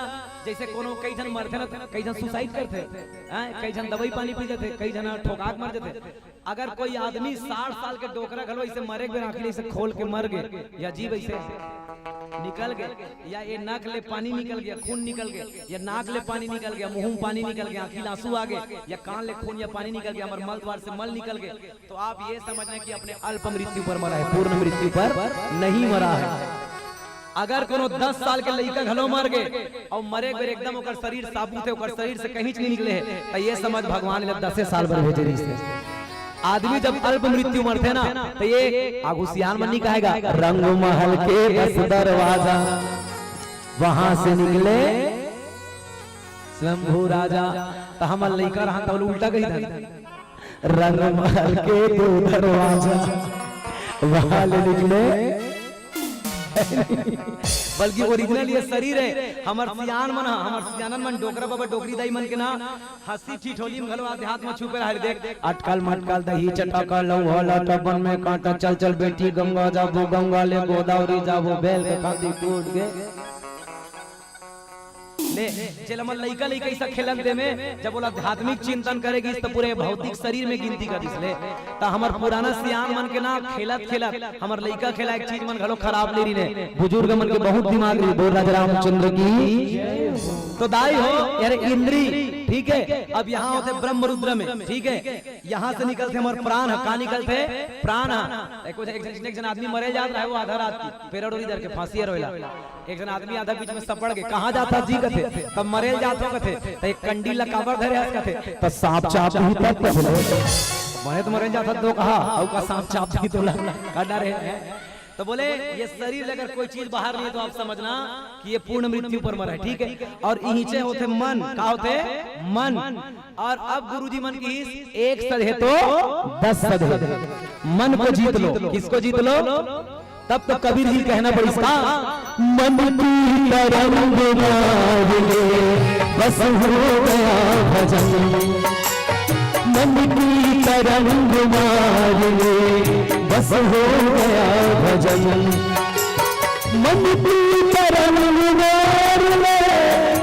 जैसे कोनो कई झन मरथे ना, कई झन सुसाइड करथे, हैं? कई झन दवाई पानी पी लेथे, कई झन ठोका के मर जाथे। अगर कोई आदमी साठ साल के डोकरा घलो ऐसे मरे के बेर आँखी ले ऐसे खोल के मर गे, या जीभ ऐसे निकल गे, या ये नाक ले पानी निकल गया, खून निकल गया, या नाक ले पानी निकल गया, मुंह में पानी निकल गया, आँखी ले आंसू आ गए, या कान ले खून या पानी निकल गया, हमारे मल द्वार से मल निकल गए, तो आप ये समझना कि अपने अल्प मृत्यु पर मरा है, पूर्ण मृत्यु पर नहीं मरा है। अगर कोनो दस साल के लइका घलो मर गे और मरे के बेर एकदम ओकर शरीर साबुत है, ओकर शरीर से कहीं नहीं निकले है, तो ये समझ भगवान ले दसे साल बर भेजे रहिस हे। आदमी जब अल्प मृत्यु मरथे ना, तो ये आगू सियान मन नहीं कहेगा, रंग महल के दस दरवाजा, वहां से निकले शंभू राजा। तो हमर लइका रहन तो उल्टा कही था, रंग महल के दो दरवाजा, वहां ले निकले। बल्कि ओरिजिनल ये शरीर है, हमर सियान मन ह, हमर सियानन मन, डोकरा बाबा, डोकरी दाई मन के ना, हंसी ठिठोली में घलो अध्यात्म छुपे रहे। देख, अटकल मटकल दही चटकल लौहल टबन में कांटा, चल चल बेटी गंगा जाबो, गंगा ले गोदावरी जाबो, बैल के खाती कूद के। ले, जेला मन लइका लइका ऐसा खेलन दे में, जब ओला आध्यात्मिक चिंतन करेगी, तो पूरे भौतिक शरीर में गिनती कर दिस ले। त हमर पुराना सियान मन के ना खेलत खेलत, हमर लइका खेला एक चीज मन घलो खराब ले रही ने। बुजुर्ग मन के बहुत दिमाग रही। बोल राजा रामचंद्र की। तो दाई हो, यार इंद्री, ठीक है, अब यहाँ होते ब्रह्मरुद्र में, ठीक है, यहाँ से निकलते हमर प्राण ह, का निकलते? प्राण ह। एक, एक, एक, एक जन आदमी मरे जात रहे, वो आधा रात की पेरड़ उड़ी धर के फांसी रोएला। एक जन आदमी आधा बीच में सपड़ के, "कहाँ जात हस जी?" कथे, "तब मरेल जात हो," कथे, "त एक कंडील ला काबर धरे हस?" कथे, "त सांप चाप ही तब," कथे, "मने तो मरेल जात हस दो कहा, अउ का सांप चाप ही तोला का डर है?" तो बोले, ये शरीर ले अगर कोई चीज बाहर नहीं है, तो आप समझना कि ये पूर्ण मृत्यु पर मरा है, ठीक है? और इहिचे होते मन, का होते? मन। और अब गुरुजी मन की एक सधे तो दस सधे। मन को जीत लो। किसको जीत लो? तब तो कबीर जी कहना पड़ी इसका, मन की तरंग मार ले, बस हो गया भजन। मन की तरंग मार ले, बस हो गया भजन। मन की तरंग मार ले,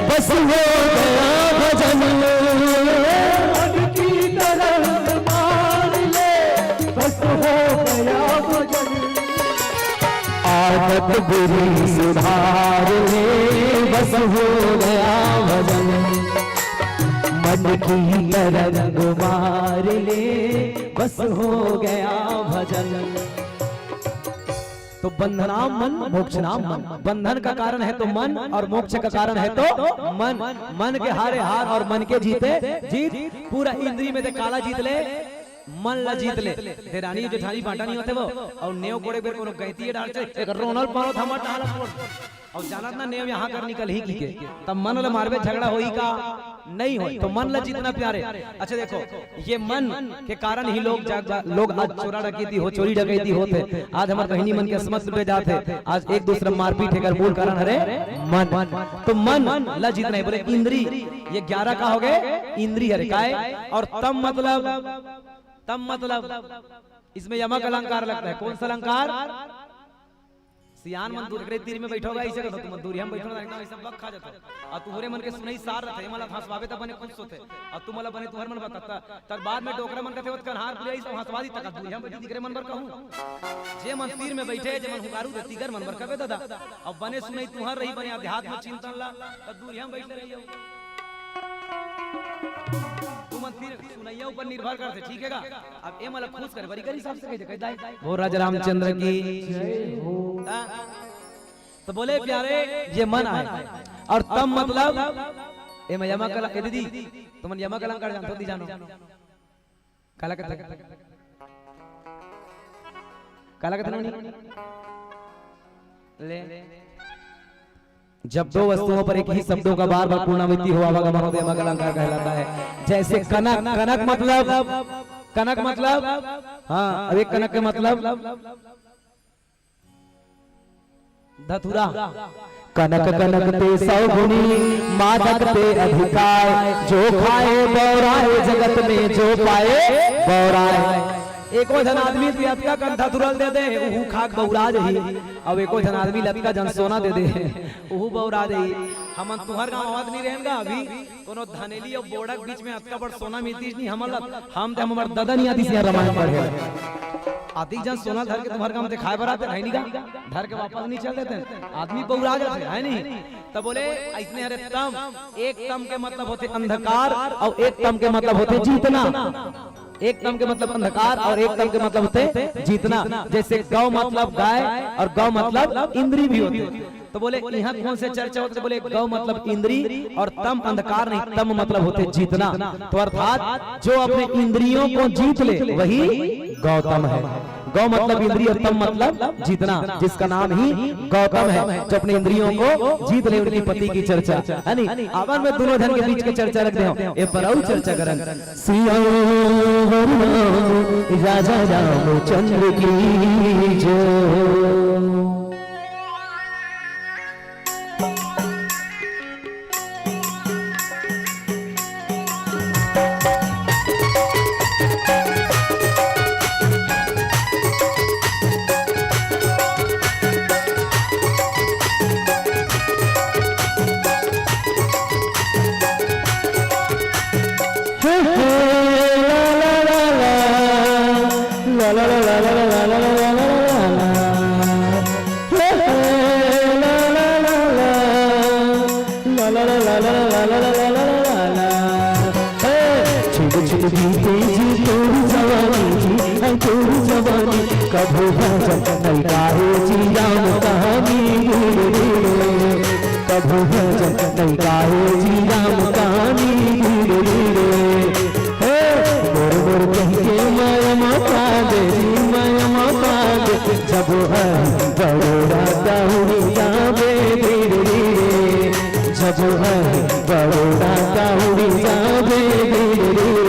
बस हो गया भजन। मन की तरंग मार ले, बस हो गया भजन। आदत बुरी सुधार ले, बस हो गया भजन। मन की तरंग मार ले, बस हो गया भजन। तो बंधनाम मन, मोक्षनाम मन। बंधन का कारण है तो मन और मोक्ष का कारण है तो मन। मन के हारे हार और मन के जीते जीत। पूरा इंद्री में ते काला जीत ले, मन ला जीत ले। देरानी जेठानी बांटा नहीं होते वो, और नेव कोड़े बेर कोनो गैती डाल से एक रोनल पानो था मत डाल। और जानत ना नेव यहाँ कर निकल ही की के, तब मन ले मारबे झगड़ा होई का? नहीं होय। तो मन ला जीतना प्यारे। अच्छा देखो, ये मन के कारण ही लोग जाग, लोग आज चोरा डकैती हो, चोरी डकैती होत हे। आज हमर बहिनी मन के समझ पे जात हे, आज एक दूसरे मारपीट हेकर मूल कारण हरे मन। तो मन ला जीतना हे, बोले इंद्री, ये ग्यारह का हो गए, इंद्री हरे काय। और तम मतलब, तम मतलब इसमें यमक अलंकार लगता है। कौन सा अलंकार? सियान मन दूर एकरे तीर में बैठो गा, ऐसे कथो, तुमन दूरिहा में बैठो ना, एकदम ऐसे बक खा जाता। और तुहरे मन के सुनई सार रहते, एमन ला हंसवाबे त बने खुश होते। और तुमन ला बने तुहर मन बतकता, तब बाद में डोकरा मन कथे, "ओत कन्हार पुलिया, ई सब हंसवा दी, तका दूरिहा में बैठी दिखरे मन बर कहूं।" जे मन तीर में बैठे, जे मन हुकारू दे, तिगर मन बर कबे दादा। अब बने सुनई तुहर रही, बने अध्यात्म चिंतन ला, तब दूरिहा में बैठे रहियो। तुमन तीर सुनैया ऊपर निर्भर करते, ठीक है गा? अब ए मला खुश करे बरी करी सबसे कह दे, कह दाई। हो राजा रामचंद्र की जय हो। हाँ? तो बोले प्यारे, ये मन आए। और तम मतलब, ए मैं यमक अलंकार, ए दीदी, तुमन यमक अलंकार जानथो, दी जानो। काला कथे? काला कथे नोनी? ले। जब दो वस्तुओं पर एक ही शब्दों का बार बार पुनरावृत्ति हो, आवागमन हो, तो यमक अलंकार कहलाता है। जैसे कनक, कनक मतलब, कनक मतलब, हाँ, अब एक कनक के मतलब धतुरा। कनक कनक ते सौ गुनी, मादक ते अधिकार। जो खाए बौराए, जगत में जो पाए बौराए। एको झन आदमी तो अतका कन धतुरा ल दे दे, उहू खाक बौरा जही। अब एको झन आदमी ल अतका झन सोना दे दे, उहू बौरा जही। हमन तुहर गांव आवत नहीं रहेन गा अभी, कोनो धनेली अउ बोड़ा के बीच में अतका बड़ सोना मिलतीस नहीं हमन ला, हम ते हमर ददा नहीं आतीस यहाँ रामायण पढ़े। अतिक झन सोना धर के तुहर गांव दिखाए बर आते, है नहीं गा? धर के वापस नहीं चल देते, आदमी बौरा जाते, है नहीं? तब बोले, ऐसने हरे तम, एक तम के मतलब होते अंधकार और एक तम के मतलब होते जीतना। एक तम के मतलब अंधकार और एक तम के मतलब होते जीतना। जैसे गौ मतलब गाय और गौ मतलब इंद्री भी होती है। तो बोले, यहाँ कौन से चर्चा होते? बोले, गौ मतलब इंद्री और तम अंधकार नहीं, तम मतलब होते जीतना। तो अर्थात जो अपने इंद्रियों को जीत ले, वही गौतम है। गौ मतलब इंद्री और तम मतलब जीतना, जिसका नाम ही गौतम है। जो अपने इंद्रियों को जीत ले, उनकी पति की चर्चा, है नहीं? आवन में दोनों जन के बीच के चर्चा रख दे हो, ए पर अउ चर्चा करन। सियावर राम राजा रामचंद्र की जय। छिन छिन बीते जी तोर जवानी जी, है तोर जवानी। कभू भजन नहीं गाए जी राम कहानी रे रे रे। कभू भजन नहीं गाए जी राम कहानी रे रे रे। हे मोर मोर कह के माया मा पादे जी, माया मा पादे। जब है बड़ोरा दौड़ी जावे धीरे धीरे। जब है बड़ोरा दौड़ी जावे धीरे धीरे।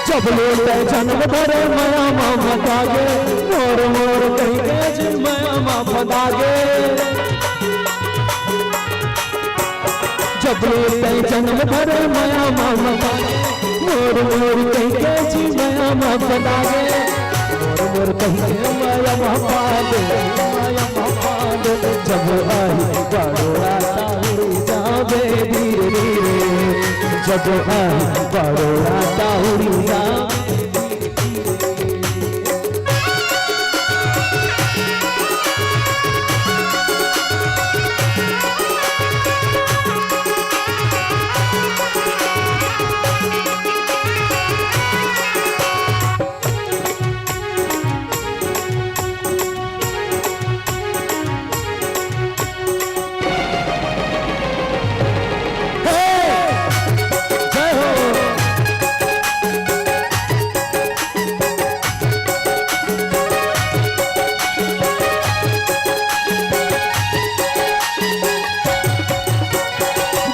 जब ले तै जन्म धरे मया मा फंदा गे, मोर मोर कहि के जी मया मा फंदा गे। जब ले तै जन्म धरे मया मा फंदा गे, मोर मोर कहि के जी मया मा फंदा गे। मोर मोर कहि के मया मा फंदा गे, मया मा फंदा गे। जब आही बड़ोरा दौड़ी जावे धीरे धीरे। जो आही बड़ोरा दाहुरी जावे।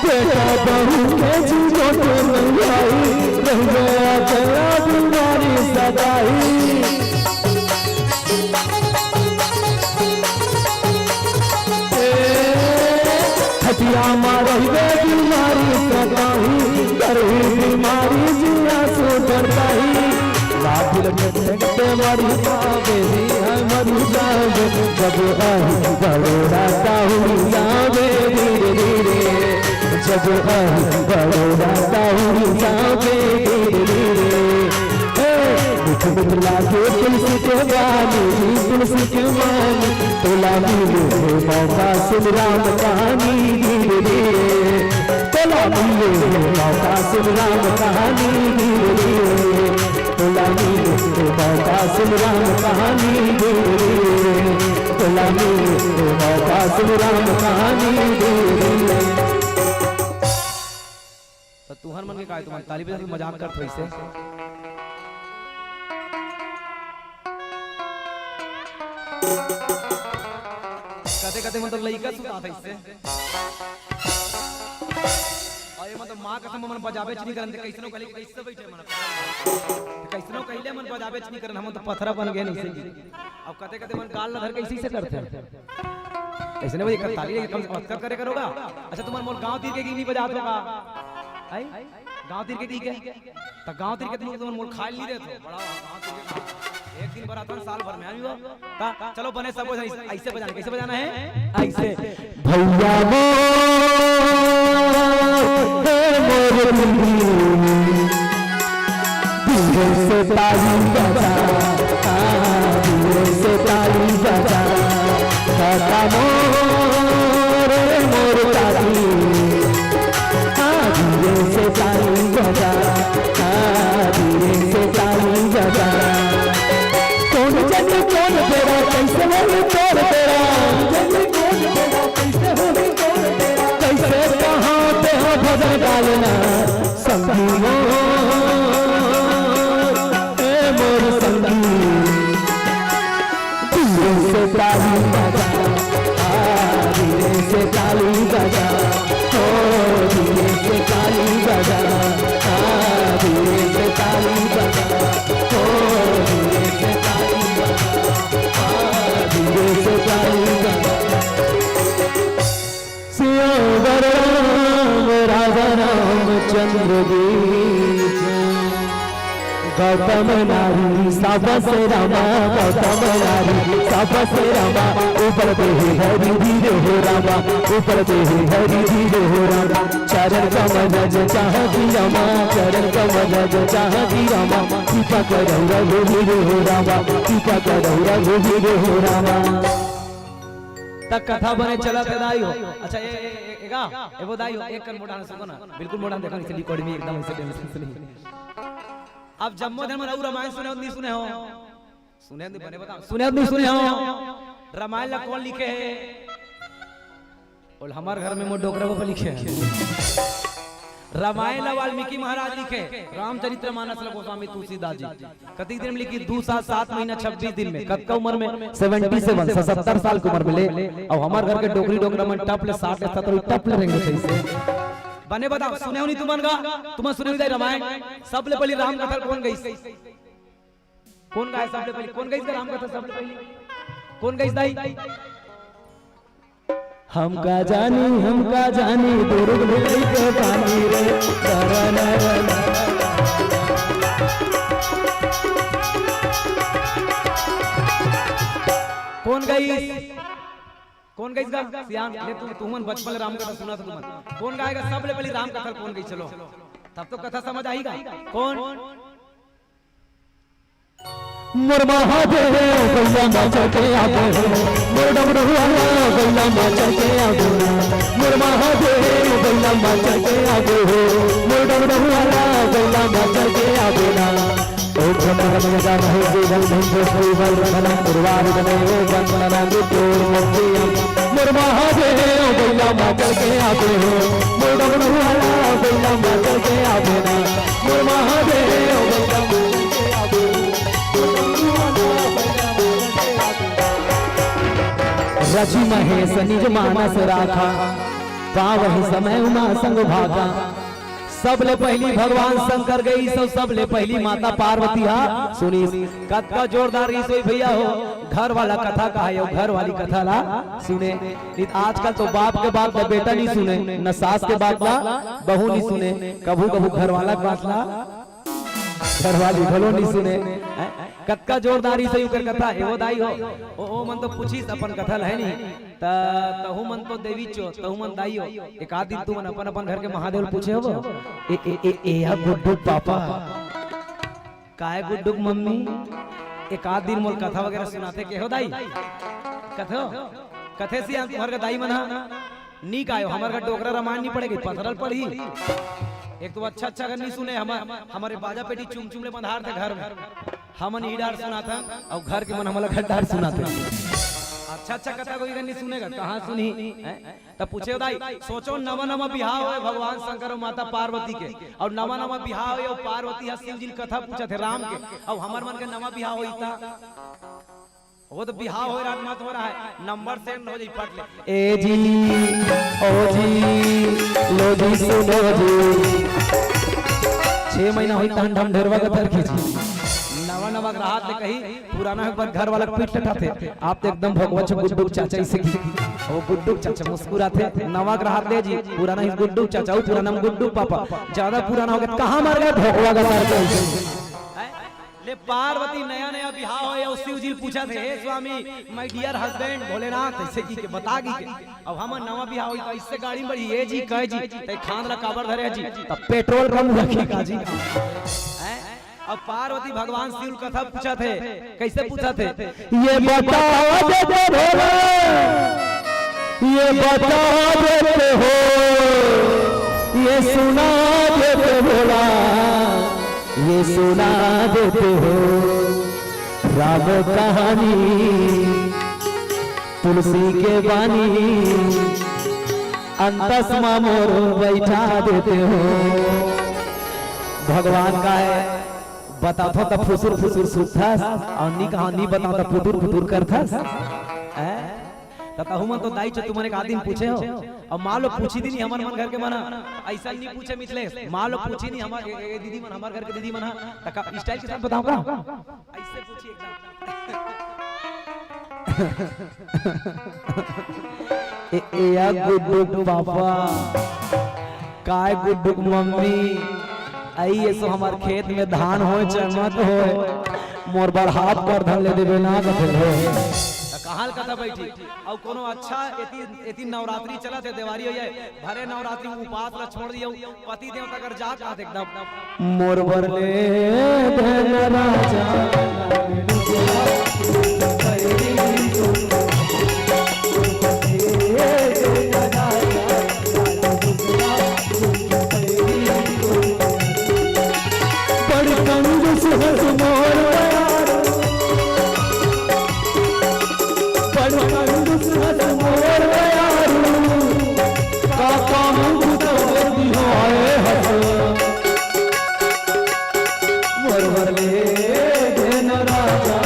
बेटा बहू के जीवन में आई, रह गया तेरा बीमारी सदाई। ए, खटिया मा रहिबे बीमारी सदाई, करही बीमारी जिया सो डरताई। लागिल के ते मरी जाबे, नी है मरी जाबे, जब आही बड़ोरा दाहुरी जाबे धीरे धीरे, जब आही बड़ोरा दाहुरी जाबे धीरे धीरे। हे, मिठ मिठ लागे तुलसी के बानी, तुलसी के बानी, तोला मिले हे मौका सुन राम कहानी धीरे धीरे। तोला मिले हे मौका सुन राम कहानी धीरे धीरे। तोला मिले हे मौका सुन राम कहानी धीरे धीरे। तोला मिले हे मौका सुन राम कहानी धीरे धीरे। त तुहर मन के काय, तुमन ताली बजा के मजाक करत हो अइसे? कते कते मन तो लइका सुतात हे अइसे। अउ ये मन तो माँ कसम मन बजाबेच नइ करन, ते कइसनो कहले कइसे बइठे मन। कइसनो कहले मन बजाबेच नइ करन, हमन तो पथरा बन गेन अइसे। अब कते कते मन गाल ला धर के अइसे अइसे करथे। अइसे नइ भाई, एक ताली एक कम से कम करे करोगा। अच्छा, तुमन मोर गाँव तीर के गीत नइ बजात हो का? हैं? गाँव तीर के गीत के? त गाँव तीर के तुमन मोर खाए नइ देत हो। बड़ा गाँव तीर के। एक दिन बर आता, साल भर में आइयो। त चलो बने सबो झन अइसे बजाना। कइसे बजाना हे? अइसे। भैया मोर, हे मोर दिल, धीरे से ताली बजा, हाँ, धीरे से ताली बजा। काका मोर, मोर काकी, हाँ, धीरे से ताली बजा, हाँ, धीरे से ताली बजा। कोन जनी कोन बेरा, कइसे होही तोर बेरा, कोन जनी कोन बेरा, कइसे होही तोर बेरा, कइसे कहाँ पे हो भजन डालना। संगी मोर, ए मोर संगी, धीरे से ताली बजा, आ, धीरे से ताली बजा, ओ, धीरे से ताली बजा, आ, धीरे से ताली बजा, ओ, धीरे से ताली बजा, आ, धीरे से ताली बजा। सियावर राम राजा रामचंद्र की जय। गौतम नारी सबसे रामा, गौतम नारी सबसे रामा, ऊपर देहे हरि धीर हो रामा, ऊपर देहे हरि धीर हो रामा। चरण कमल रज चाह की रामा, चरण कमल रज चाह की रामा, कृपा करो रघुवीर हो रामा, कृपा करो रघुवीर हो रामा। त कथा बने चलत हे दाई हो। अच्छा, ए, ए, ए, ए गा, ए वो दाई हो, एक कन मोढ़ा सुनो ना, बिल्कुल मोढ़ा देखो, इसे रिकॉर्ड में एकदम ऐसे टेंशन से नहीं। अब जम्मो धर्म रहू रामायण सुने हो, नहीं सुने हो? सुने हो, नहीं बने बताओ, सुने हो, नहीं सुने हो? रामायण ला कौन लिखे हे? बोल, हमार घर में मोर डोकरा बाबा लिखे हे। रामायण ला वाल्मीकि महाराज लिखे, रामचरित्र मानस ला गोस्वामी तुलसीदास जी। कतिक दिन में लिखिस? दू साल सात महीना छब्बीस दिन में। कतका उमर में? सेवेंटी सेवन, सतहत्तर साल के उमर में ले। अउ हमर घर के डोकरी डोकरा मन टप ले साठ ले सत्तर टप ले रेंगे थे इसे। बने बताओ, सुने हो नहीं तुमन गा? तुमन सुने हो नहीं रामायण? सबले पहिली राम कथा कोन गइस? कोन गाय सबले पहिली? कोन गइस राम कथा सबले पहिली? कोन गइस दाई? हम का जानी, हम का जानी, दुर्ग में कई के पानी रे, डरा ना, डरा ना। कोन गइस? कोन गइस गा? सियान, ले तू, तुमन बचपन ले राम कथा सुनत हो तुमन। कोन गाय गा सबले पहिली राम कथा कोन गइस? चलो। तब तो कथा समझ आही गा। कौन? मोर महादेव गैया मा चढ़ के आबे हो, मोर डमरू वाला गैया मा चढ़ के आबे ना। मोर महादेव गैया मा चढ़ के आबे हो, मोर डमरू वाला गैया मा चढ़ के आबे ना। ओम शंकर भगवान हे जीवन धन श्री बल धन उर्वार बने ओ बंदना मृत्यु मुक्तियम। मोर महादेव गैया मा चढ़ के आबे हो, मोर डमरू वाला गैया मा चढ़ के आबे ना। मोर महादेव गैया मा चढ़ के आबे हो। रचि महेश निज मानस राखा, पावहि समय उमा संग भाखा। सबले पहिली भगवान शंकर गइस अउ सबले पहिली माता पार्वती हा सुनिस। कतका जोरदार रिहिस होही भइया हो, घर वाला कथा कहाय अउ घर वाली कथा ला सुने। नहीं त आजकल तो बाप के बात ला बेटा नहीं सुने, न सास के बात ला बहू नहीं सुने, कभू कभू घर वाला के बात ला घरवाली घलो नहीं सुने। हैं? कतका जोरदार रिहिस होही ओकर कथा, ए ओ दाई हो। ओ, ओ मन तो पूछिस अपन कथा ल, हे नहीं? त तहू मन तो देवीच हो, तहू मन दाई हो। एक आध दिन तुमन अपन अपन घर के महादेव ल पूछे होबो। ए, ए, ए, ए, या गुड्डू पापा, काय गुड्डू के मम्मी, एक आध दिन मोर कथा वगैरह सुनाते के हो दाई? कथो, कथे सियान तुम्हर के दाई मन हा। नीक आयो, हमर घर डोकरा रामायण नहीं पढ़े गे, पथरल पढ़ही। एक तो अच्छा अच्छा अगर नहीं सुने, हमर, हमरे बाजा पेटी चुम चुम ले बंधार थे घर में। हमन ई डार सुनाथन, अउ घर के मन हमला घर डार सुनाथे। अच्छा अच्छा कथा कोई अगर नहीं सुनेगा, कहाँ सुनही? हैं? तब पूछे दाई, सोचो नवा नवा बिहाव होय भगवान शंकर अउ माता पार्वती के, अउ नवा नवा बिहाव होय अउ पार्वती हा शिव जी ल कथा पूछत हे राम के, अउ हमर मन के नवा बिहाव होई ता। वो तो बिहाव होय रात मत हो रहा है, नंबर सेंड हो जाई फट ले। ए जी, ओ जी, लो जी सुनो जी। छह महीना होई तहन ढम ढेरवा के धर खींची। नवा नवा के राहत ले कही, पुराना एक बार घर वाला के पीठ लठाथे। आप तो एकदम भगवा छ गुड्डू के चाचा इसे की। वो गुड्डू के चाचा मुस्कुराथे। नवा के राहत ले जी, पुराना ही गुड्डू के चाचा, वो पुराना में गुड्डू के पापा। ज्यादा पुराना हो गया, कहाँ मर गए भगवा का सर के? ले पार्वती नया नया बिहाव होय अउ शिव जी ल पूछत हे, "हे Swami, my dear husband Bholenath," ऐसे की के बता की के। अब हमर नवा बिहाव होई त इससे गाड़ी में बड़ी, "ए जी, कह जी, ते खांद ला काबर धरे जी?" तब पेट्रोल कम रखी का जी। हैं? अब पार्वती भगवान शिव ल कथा पूछत हे, कैसे पूछत हे? ये बता देते भोला, ये बता देते हो, ये सुना देते भोला, ये सुना देते हो राम कहानी, तुलसी के बानी, अंतस मा मोर बैठा देते हो। भगवान का है, बताथो त फुसुर फुसुर सुतथस, अउ नी कहा नी बताओ त फुटुर फुटुर करथस। हैं? त तहु मन तो दाई चो तुमन एक आदिन पूछे हो, अउ मान लो पूछी दिनी हमर मन घर के मन ह, अइसन नी पूछे मिथलेश, मान लो पूछी नी हमर ए, ए, दीदी मन, हमर घर के दीदी मन ह, त का स्टाइल के साथ बताओ का? अइसे पूछी एकदम। ए, ए, या गुड्डू के पापा, काय गुड्डू के मम्मी, आई एसो हमर खेत में धान होय चाहे मत होय, मोर बर हाथ कर धन ले देबे ना कथे हो। त कहाँ ल कथा बैठी? अउ कोनो अच्छा एती, एती नवरात्रि चलत हे, देवारी हो जाए, भरे नवरात्रि में उपास ला छोड़ दियो, पति देवता कर जा कहत एकदम। मोर बर ले धन राजा बड़ कंजूस हस मोर बयार, बड़ कंजूस हस मोर बयार, का काम बुझावे दिहाए हस। मोर बर ले देन राजा,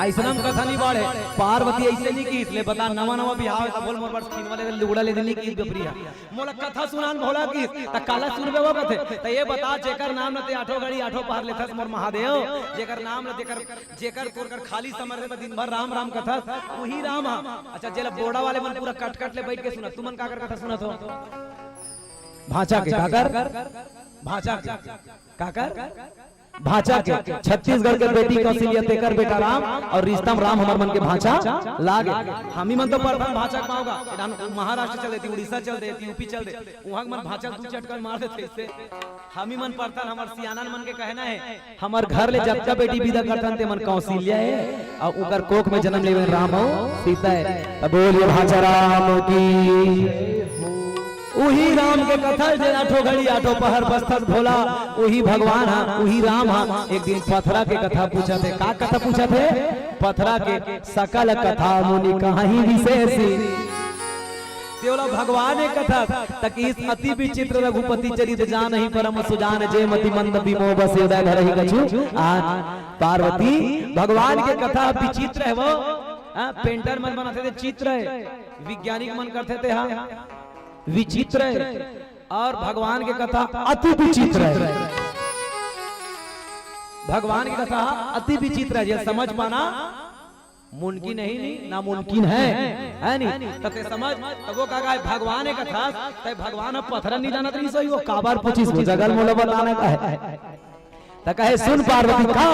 अइसना म कथा नी बाढ़े। पार्वती अइसे नी किहिस, ले बता, नवा नवा बिहाव हे त बोल मोर बर छीन वाले लुगड़ा ले देनी किहिस बेपरी हा। मोला कथा सुनान भोला किहिस, त काला सुनबे वो कथे। त ये बता, जेकर नाम ल ते आठों घड़ी आठों पहर लेथस मोर महादेव, जेकर नाम ल, जेकर, जेकर तोर कर खाली समय रहे, दिन भर राम राम कथस, उही राम हा। अच्छा, जेला बोड़ा वाले मन पूरा कट कट ले बैठ के सुनत, तुमन काकर कथा सुनत हो? भांचा के, काकर? भांचा के, काकर? भांचा के, छत्तीसगढ़ के बेटी कौशल्या, तेकर बेटा राम, अउ रिश्ता म राम हमर मन के भांचा लागे। हमी मन तो परथन भांचा के पावगा, एडहन महाराष्ट्र चल देती, उड़ीसा चल देती, यूपी चल दे, उहां के मन भांचा दू चटकन मार देथे। इससे हमी मन परथन, हमर सियानन मन के कहना हे, हमर घर ले जतका बेटी बिदा करथन, ते मन कौशल्या हे, अउ ओकर कोख में जनम लेवे राम अउ सीता हे। त बोलिए भांचा राम की। उही राम के कथा, जे आठों घड़ी आठों पहर बसथस भोला, उही भगवान हा, उही राम हा। एक दिन पथरा के कथा पूछत हे। का कथा पूछत हे? पथरा के। सकल कथा मुनि कहाही विशेष। ते ओला भगवान हे कथा, त कहिस अति विचित्र रघुपति चरित, जानहि परम सुजान, जे मति मंद विमोह बस हृदय धरहि कछु आन। पार्वती, भगवान के कथा विचित्र हे वो, हाँ, painter मन बनाथे ते चित्र हे, वैज्ञानिक मन करथे ते हा विचित्र हे, अउ भगवान के कथा अति विचित्र हे। भगवान के कथा अति विचित्र हे, ये समझ पाना मुमकिन नहीं, नहीं, नामुमकिन हे, हे नहीं? त ते समझ, त वो का हे, भगवान के कथा, ते भगवान अब पथरा नहीं जानत रहिस, वो काबर पूछिस, वो जगल मोला बताना का हे। त कहे सुन पार्वती का,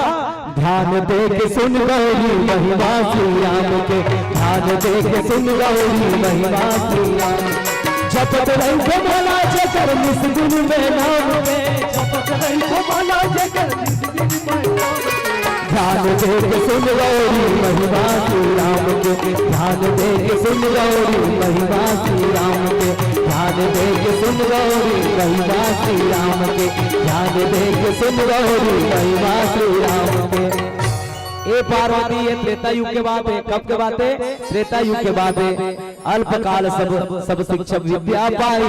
ध्यान दे के सुन गौरी महिमा श्री राम के, ध्यान दे के सुन गौरी महिमा श्री राम। जपत रहिबो माला जेकर निस दिन में नाम के, जपत रहिबो माला जेकर निस दिन में नाम के। ध्यान दे के सुन गौरी महिमा श्री राम के, ध्यान दे के सुन गौरी महिमा श्री राम के, ध्यान दे के सुन गौरी महिमा श्री राम के, ध्यान दे के सुन गौरी महिमा श्री राम के। ए पार्वती, ये त्रेता युग के बात हे। कब के बात हे? त्रेता युग के बात हे। अल्पकाल सब, सब शिक्षा विद्या पाई।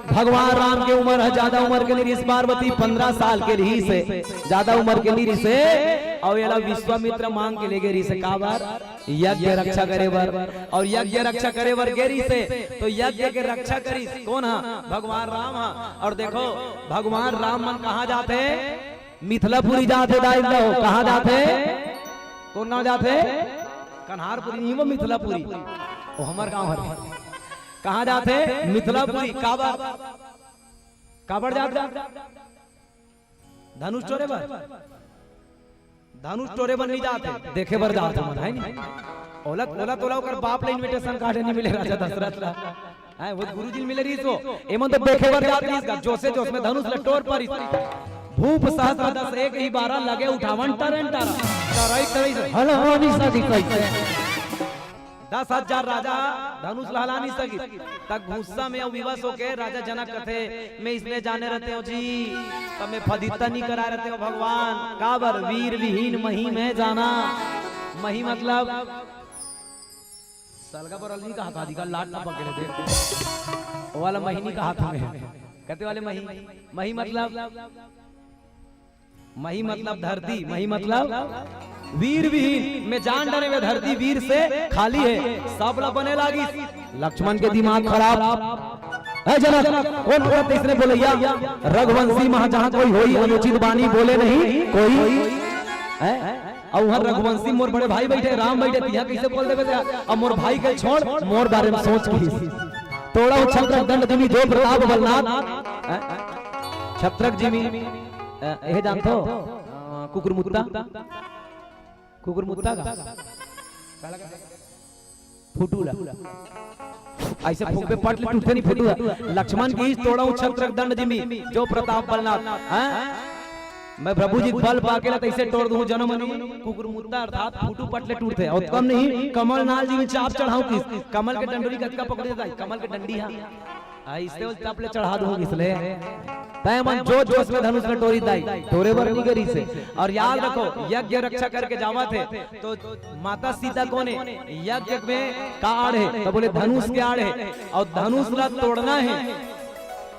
भगवान राम के उमर ह, ज्यादा उमर के नइ रिहिस, पार्वती पंद्रह साल के रिहिस हे, ज्यादा उमर के नइ रिहिस हे। अउ एला विश्वामित्र मांग के लेगे रिहिस हे, काबर? यज्ञ रक्षा करे बर। अउ यज्ञ रक्षा करे बर गे रिहिस हे, तो यज्ञ के रक्षा करिस कोन हा? भगवान राम हा। अउ देखो, भगवान राम मन कहाँ जाथे? मिथिलापुरी जाथे दाई लो। कहाँ जाथे? कोन गांव जाथे? कन्हारपुरी नहीं, वो मिथिलापुरी, वो हमर गांव हरे। कहाँ जाथे? मिथिलापुरी। काबर? काबर जाथे? धनुष टोरे बर? धनुष टोरे बर नहीं जाथे, देखे बर जाथे मन, हे नहीं? ओला, ओला तोला ओकर बाप ला invitation card नहीं मिले राजा दशरथ ला। हैं, वो गुरुजी ल मिले रिहिस वो, एमन तो देखे बर जात रिहिस गा, जोसे जोस में धनुष ल टोर परिस। भूप सहस्त्र दस एक ही बारह लगे उठावन टरन टरन। टरई टरई से हलवानी सा दिखाई। दस हजार राजा धनुष ल हला नहीं सकिस। तक गुस्सा में अउ विवश होके राजा जनक कथे, "मैं इसने जाने रहते हो जी, तब मैं फदित्ता नहीं कराए रहते हो भगवान।" काबर? वीर विहीन मही में जाना। मही मतलब सलगा बर अलगी कहा था, अधिका लात ना पकड़े दे। वो वाला मही नहीं कहा था मैं। कहते वाले मही, मही मतलब, मही मतलब धरती, मही मतलब वीर विहीन। मैं जान डरे वे धरती वीर से खाली हे, सब ला बने लागिस। लक्ष्मण के दिमाग खराब। ए जनक, कोन औरत इसने बोलैया? रघुवंशी महा जहाँ कोई होई, अनुचित बानी बोले नहीं कोई। हैं? अउ उहाँ रघुवंशी मोर बड़े भाई बैठे, राम बैठे, तिहा कइसे बोल देबे ते? अब मोर भाई के छोड़, मोर बारे में सोच कहिस। तोड़उ छत्रक दंड जिमि जो प्रताप बलनाथ। हैं? छत्रक जिमि, अ, एहे जानथो? अ, कुकुरमुत्ता? कुकुरमुत्ता का? फुटू ला। अइसे फूंकबे पट ले टूटथे नहीं फुटू ला। लक्ष्मण कहिस तोड़उ छत्रक दंड जिमि जो प्रताप बलनाथ। हैं? मैं प्रभु जी के बल पाके ला तइसे टोर दूं जनम नहीं। कुकुरमुत्ता अर्थात फुटू पट ले टूटथे। अउ कम नहीं, कमल नाल जिमि चाप चढ़ाऊं कहिस। कमल के डंडोरी कतका पकड़े जाय, कमल के डंडी हा। अइसे वो तप ले चढ़ा दूं इसले। तय मन जोश जोश में धनुष ल टोरिस दाई, टोरे बर नहीं गे रिहिस हे। अउ याद रखो, यज्ञ रक्षा करके जावत हे, तो माता सीता कोन हे? यज्ञ में का आड़ हे? त बोले धनुष के आड़ हे। अउ धनुष ला तोड़ना हे,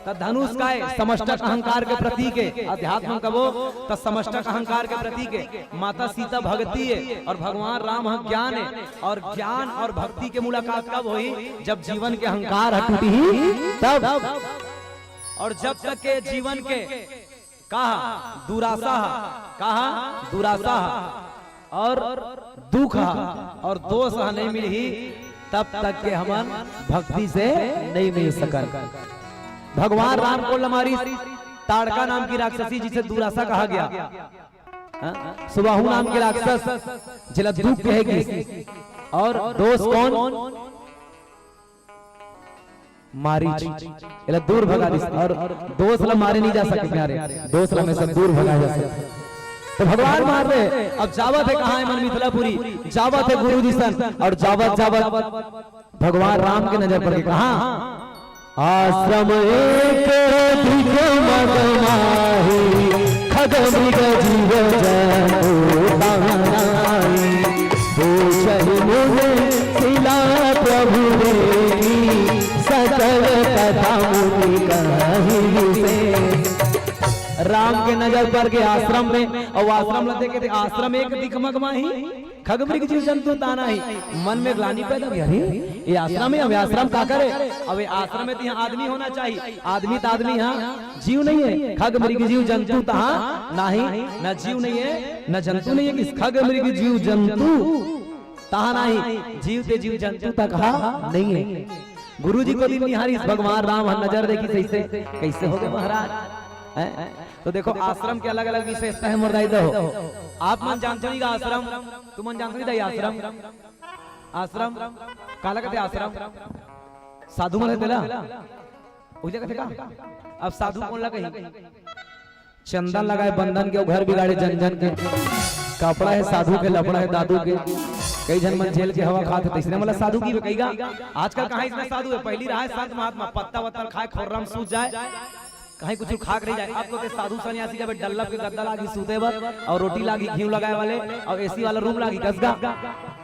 त धनुष का हे? समष्टक अहंकार के प्रतीक हे। अध्यात्म कबो त समष्टक अहंकार के प्रतीक हे। माता सीता भक्ति हे अउ भगवान राम ह ज्ञान हे। अउ ज्ञान अउ भक्ति के मुलाकात कब होही? जब जीवन के अहंकार ह टूटही तब। अउ जब तक के जीवन के कहा दुरासा ह, कहा दुरासा ह, अउ दुख ह, अउ दोष ह नहीं मिलही, तब तक के हमन भक्ति से नहीं मिल सकन। भगवान राम कोन ल मारिस? ताड़का नाम की राक्षसी, जिसे दुरासा कहा गया, हाँ? सुबाहु नाम के राक्षस, जेला दुख कहे गिस। और दोस कौन? मारीच। एला दूर भगा दिस। और दोस ला मारे नहीं जा सकते प्यारे, दोस ला हमेशा दूर भगा जा सकते। तो भगवान मार दे। अब जावत हे कहाँ हे मन मिथिलापुरी, जावत हे गुरु जी सन, और जावत जावत भगवान राम के नजर पर के कहाँ? आश्रम एक दिख मगमाही, खग मृग जीव जंतु तानाही। पूछहि मुनि सिला प्रभु देखि, सकल कथा मुनि कहि विशेष। राम के नजर पर के आश्रम में, और आश्रम ला देखे थे, आश्रम एक दिख मगमाही, खग मृग जीव जंतु तानाही। मन में ग्लानि पैदा हुई, अरे, ये आश्रम है, अब ये आश्रम का करे? अब ये आश्रम में तो यहाँ आदमी होना चाहिए, आदमी तो आदमी, हाँ, जीव नहीं है। खग मृग जीव जंतु तहाँ नाही, न जीव नहीं है, न जंतु नहीं है, किस खग मृग जीव जंतु तहाँ नाही, जीव ते जीव जंतु तक हा नहीं है। गुरु जी को दिन निहारी भगवान राम ह नजर देखिस, कैसे, कैसे हो गए महाराज, हैं? तो देखो, आश्रम के अलग-अलग विशेषता हे, मोर दाई दो। आप मन जानते नहीं का आश्रम? तुमन जानते नहीं दाई आश्रम? आश्रम? काला कथे आश्रम? साधु मन हे तेला? उइला कथे का? अब साधु कोन ला कही? चंदन लगाए बंदन के, अउ घर बिगाड़े जन जन के। कपड़ा हे साधु के, लफड़ा हे दादू के। कई झन मन जेल के हवा खात हे, तइसने मतलब साधु की कही गा। आजकल कहाँ इसमें साधु हे? पहली रहा हे संत महात्मा, पत्ता वत्ता खाए, खोर्रा म सूत जाए। कहीं कुछ खा के रह जाए। अब तो ते साधु सन्यासी के डल्लब के गद्दा लागी सूते बर, अउ रोटी लागी घी लगाए वाले, अउ एसी वाला रूम लागी कसगा।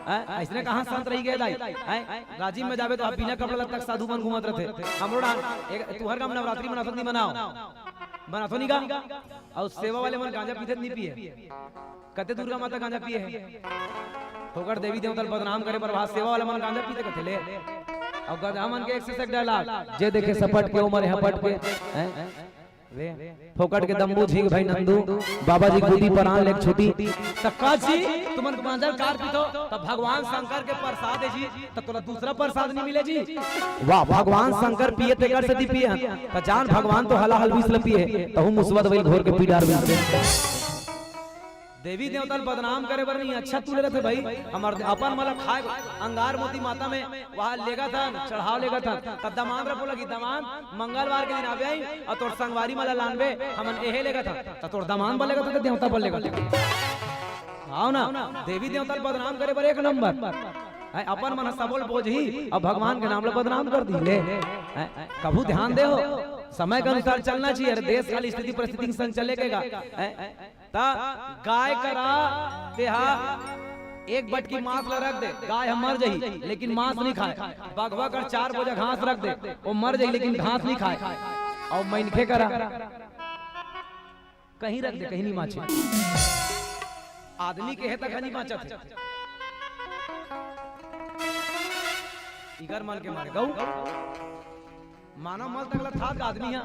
हैं? अइसने कहाँ संत रही गए दाई? हैं? राजिम में जाबे तो अब बिना कपड़ा लत्ता के साधु मन घूमत रथे। हमरो डाहर, एक, तुहर गाँव नवरात्रि मनावत नहीं मनाओ? मनाथो नहीं गा? अउ सेवा वाले मन गांजा पीथे नहीं पिए? कते दुर्गा माता गांजा पिए हे? फोकट देवी देवता ल बदनाम करे बर वहाँ सेवा वाला मन गांजा पीथे कथे ले। अउ गधा मन के एक से एक dialogue, जे देखे सपट के, ओ मरे हपट के। हैं? वे, फोकट के दम्बू झींक भाई नंदू, बाबा जी कूदी परान लेके छूटी। त का जी, तुमन गांजा कार पीथो, त भगवान शंकर के प्रसाद हे जी, त तोला दूसरा प्रसाद नहीं मिले जी। वाह, भगवान शंकर पिए तेकर सेती पिए हन, त जान भगवान तो हलाहल विष ल पिए हे, तहू मुसवा दवाई घोर के पी डार विष। देवी देवता ल बदनाम करे बर नहीं, अच्छा तू ले रथे भाई। हमर अपन मला खाए अंगार मोती माता में वहाँ लेगत हन, चढ़ाव लेगत हन। त दमांद ला बोला कि दमांद, मंगलवार के दिन आबे आई, अउ तोर संगवारी मला लानबे, हमन एहे लेगत हन। त तोर दमांद बर लेगत हन, त देवता बर लेगत हन। आओ ना, देवी देवता ल बदनाम करे बर एक नंबर। हैं, अपन मन ह सबो ल बोझही, अउ भगवान के नाम ला बदनाम कर दी ले। हैं, कभू ध्यान दे हो, समय के अनुसार चलना चाहिए। अरे, देश काल स्थिति परिस्थिति के संग चले के गा। हैं, त गाय करा तेहा एक बटकी मांस ला रख दे, गाय ह मर जही, लेकिन मांस नहीं खाए। बघवा कर चार बोझा घास रख दे, वो मर जही, लेकिन घास नहीं खाए। अउ मनखे करा कहीं रख दे, कहीं नहीं मांचे। आदमी के हे तक नहीं मांचत हे। इकर मन के मारे गऊ। मानव मल तक ला थात आदमी हे।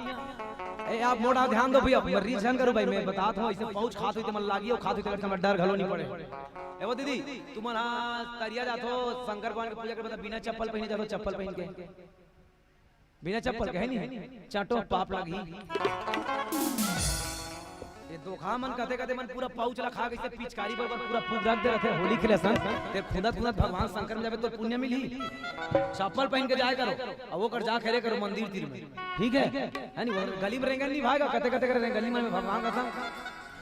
ए, आप मोटा ध्यान दो भैया, मैं रीझन करूँ भाई, मैं बतात हूँ, ऐसे पाउच खात हुई ते मन लागी हो, खात हुई ते मन डर घलो नहीं पड़े। ए वो दीदी, तुमन हा तरिया जाथो, शंकर भगवान के पूजा करे, बता, बिना चप्पल पहने जाथो, चप्पल पहन के? बिना चप्पल के हे नहीं, चाटो पाप लागी। ये धोखा मन कथे कथे मन पूरा पाउच ला खा के इसे पिचकारी बरोबर पूरा फूक रख दे रथे, होली खेले सन। ते खुंदत खुंदत भगवान शंकर में जाबे तो पुण्य मिली। चप्पल पहन के जाए करो, अउ वो कर जा खेले करो मंदिर तीर में, ठीक है? है नहीं, वो गली में रेंगन नहीं भागा, कथे कथे करे रेंगन गली में भगवान कसम।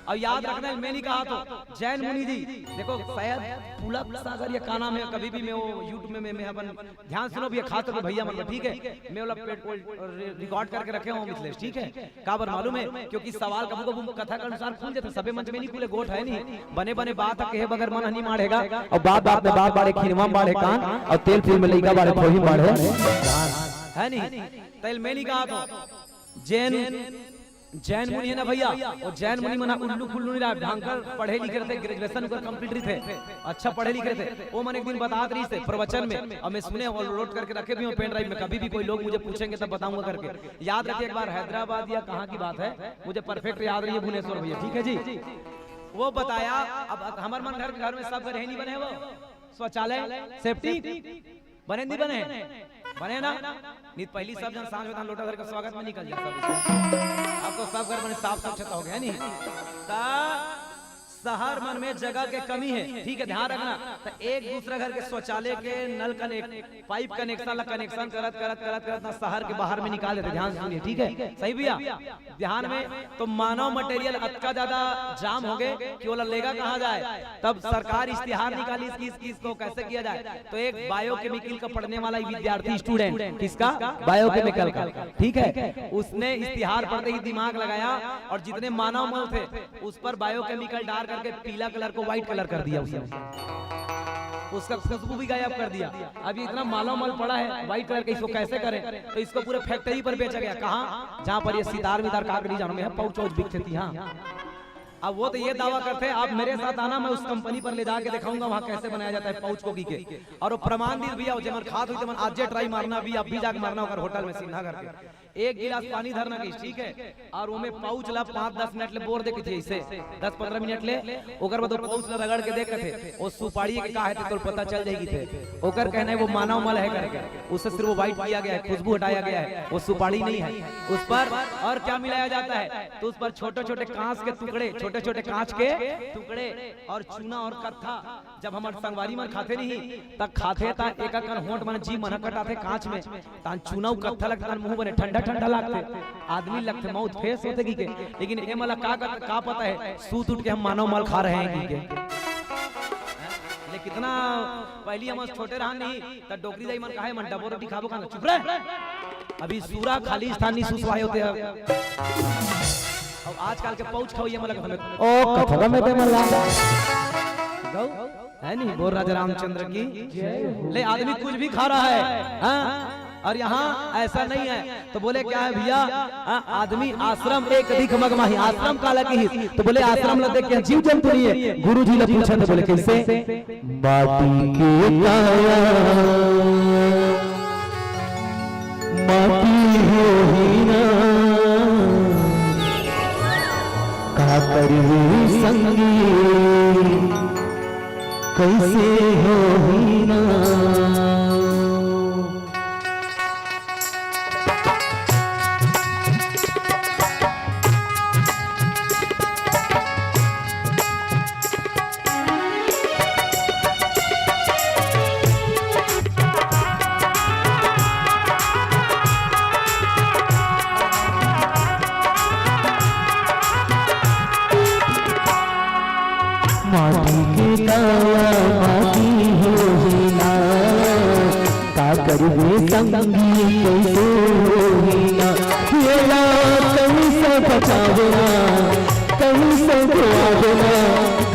अउ याद रखना, मैं नहीं कहा तो जैन मुनि जी, देखो शायद पुलक सागर या का नाम है, कभी भी मैं वो YouTube में मैं, मैं अपन ध्यान सुनो भैया, खास तौर पे भैया मन बर, ठीक है? मैं वाला पे-, वो रि-, record करके रखे हूँ मिथिलेश, ठीक है? काबर मालूम है? क्योंकि सवाल कभू कभू कथा के अनुसार खुल जाथे, सबे मंच में नहीं खुले, गोठ है नहीं, बने बने बात कहे बगैर मन नहीं माढ़ेगा, अउ बात बात में बार बार एक खिनवा में बाढ़े कान, अउ तेल फूल में लइका बाढ़े फोही में बाढ़े, है नहीं? तेल मैं नहीं कहा तो जैन जैन मुनि है ना भैया, वो जैन मुनि मन ह उल्लू फुल्लू नहीं रहा, ढंग कर पढ़े लिखे रथे, graduation ओकर complete रथे, अच्छा पढ़े लिखे रथे। वो मन एक दिन बतात रहिस हे प्रवचन में, अउ मैं सुने हूँ, note करके रखे भी हूँ pen drive में, कभी भी कोई लोग मुझे पूछेंगे तब बताऊंगा करके। याद रखिए, एक बार हैदराबाद या कहाँ की बात है, मुझे perfect याद नहीं है भुवनेश्वर भैया, ठीक है जी। वो बताया, अब हमर मन घर के घर में सब घर ही नहीं बने वो, शौचालय, safety, बने नहीं बने? बने ना? नहीं तो पहली सब जन सांझ होता लोटा धर के स्वागत में निकल जाता। अब तो सब घर बने, साफ स्वच्छता हो गया नहीं। ता शहर मन में जगह के कमी है, ठीक है, ध्यान रखना। तो एक दूसरा घर के शौचालय के नल कनेक्ट, पाइप कनेक्शन ला कनेक्शन करत करत करत करत ना शहर के बाहर में निकाल देते। ध्यान से सुनिए, ठीक है, सही भैया? ध्यान में। तो मानव मटेरियल अतका ज्यादा जाम हो गए कि ओला लेगा कहाँ जाए। तब सरकार इश्तिहार निकाली कि इस, इसको कैसे किया जाए। तो एक बायोकेमिकल का पढ़ने वाला एक विद्यार्थी, स्टूडेंट, किसका? बायोकेमिकल का, ठीक है, उसने इश्तिहार पढ़ते ही दिमाग लगाया और जितने मानव मल थे उस पर बायोकेमिकल डाल करके पीला कलर को व्हाइट कलर कर दिया उसने। उसका खुशबू भी गायब कर दिया। अब ये इतना मानव मल पड़ा है व्हाइट कलर का, इसको कैसे करें? तो इसको पूरे फैक्ट्री पर बेचा गया। कहाँ? जहाँ पर ये सितार मितार का नहीं जानो, मैं पाउच वाउच बिकथे थी। हाँ, अब वो तो ये दावा करते हैं, आप मेरे साथ आना, मैं उस कंपनी पर ले जाके दिखाऊंगा वहां कैसे बनाया जाता है पाउच कोकी के। और वो प्रमाण दिस भैया, जेमन खात हुई तेमन आज जे ट्राई मारना, अभी आप भी जाके मारना होकर होटल में सिन्हा करके एक गिलास पानी धरना कहिस, ठीक है, और ओमे पाउच ला पाँच दस मिनट ले बोर दे कथे, इसे दस पंद्रह मिनट ले, ओकर बाद वो पाउच ला रगड़ के देख कथे, वो सुपारी के का है, तो तोर पता चल जाएगी थे। ओकर कहना है वो मानव मल है करके, उससे सिर्फ वो व्हाइट किया गया है, खुशबू हटाया गया है, वो सुपारी नहीं है। उस पर और क्या मिलाया जाता है? तो उस पर छोटे छोटे कांच के टुकड़े, छोटे छोटे कांच के टुकड़े और चूना और कत्था। जब हमर संगवारी मन खाथे नहीं, त खाथे त एक अकन होंठ मन, जीभ मन कटाथे कांच में, तान चूना अउ कत्था लगथे, तान मुंह बने ठंडा ठंडा लागथे, आदमी लगथे मौत फेस होथे की के। लेकिन ए मला का, का, का पता है, सूत उठ के हम मानव मल खा रहे हैं की के। ले कितना पहली हम छोटे रहन नहीं, त डोकरी दाई मन कहे मन डबो रोटी खाबो खाना, चुप रह। अभी सूरा खाली स्थान नहीं सुसवाए होते हैं। अब आजकल के पाउच खाओ ये मला खाने। ओ कथवा में ते मला। गौ है नहीं, बोल राजा रामचंद्र की। ले, आदमी कुछ भी खा रहा है, हाँ? और यहाँ ऐसा नहीं है। तो बोले, "क्या है भैया?" हाँ, आदमी आश्रम एक दिख मगमाही, आश्रम काला कहिस। तो बोले, "आश्रम ला देख के जीव जंतु नहीं है।" गुरु जी ला पूछा तो बोले, "कैसे?" माटी के काया, माटी होही ना, का करही संगी, कैसे होही ना। माटी के काया माटी होही ना, का करबे संगी कैसे होही ना। येला कैसे बचावे ना, कैसे धोआवे ना,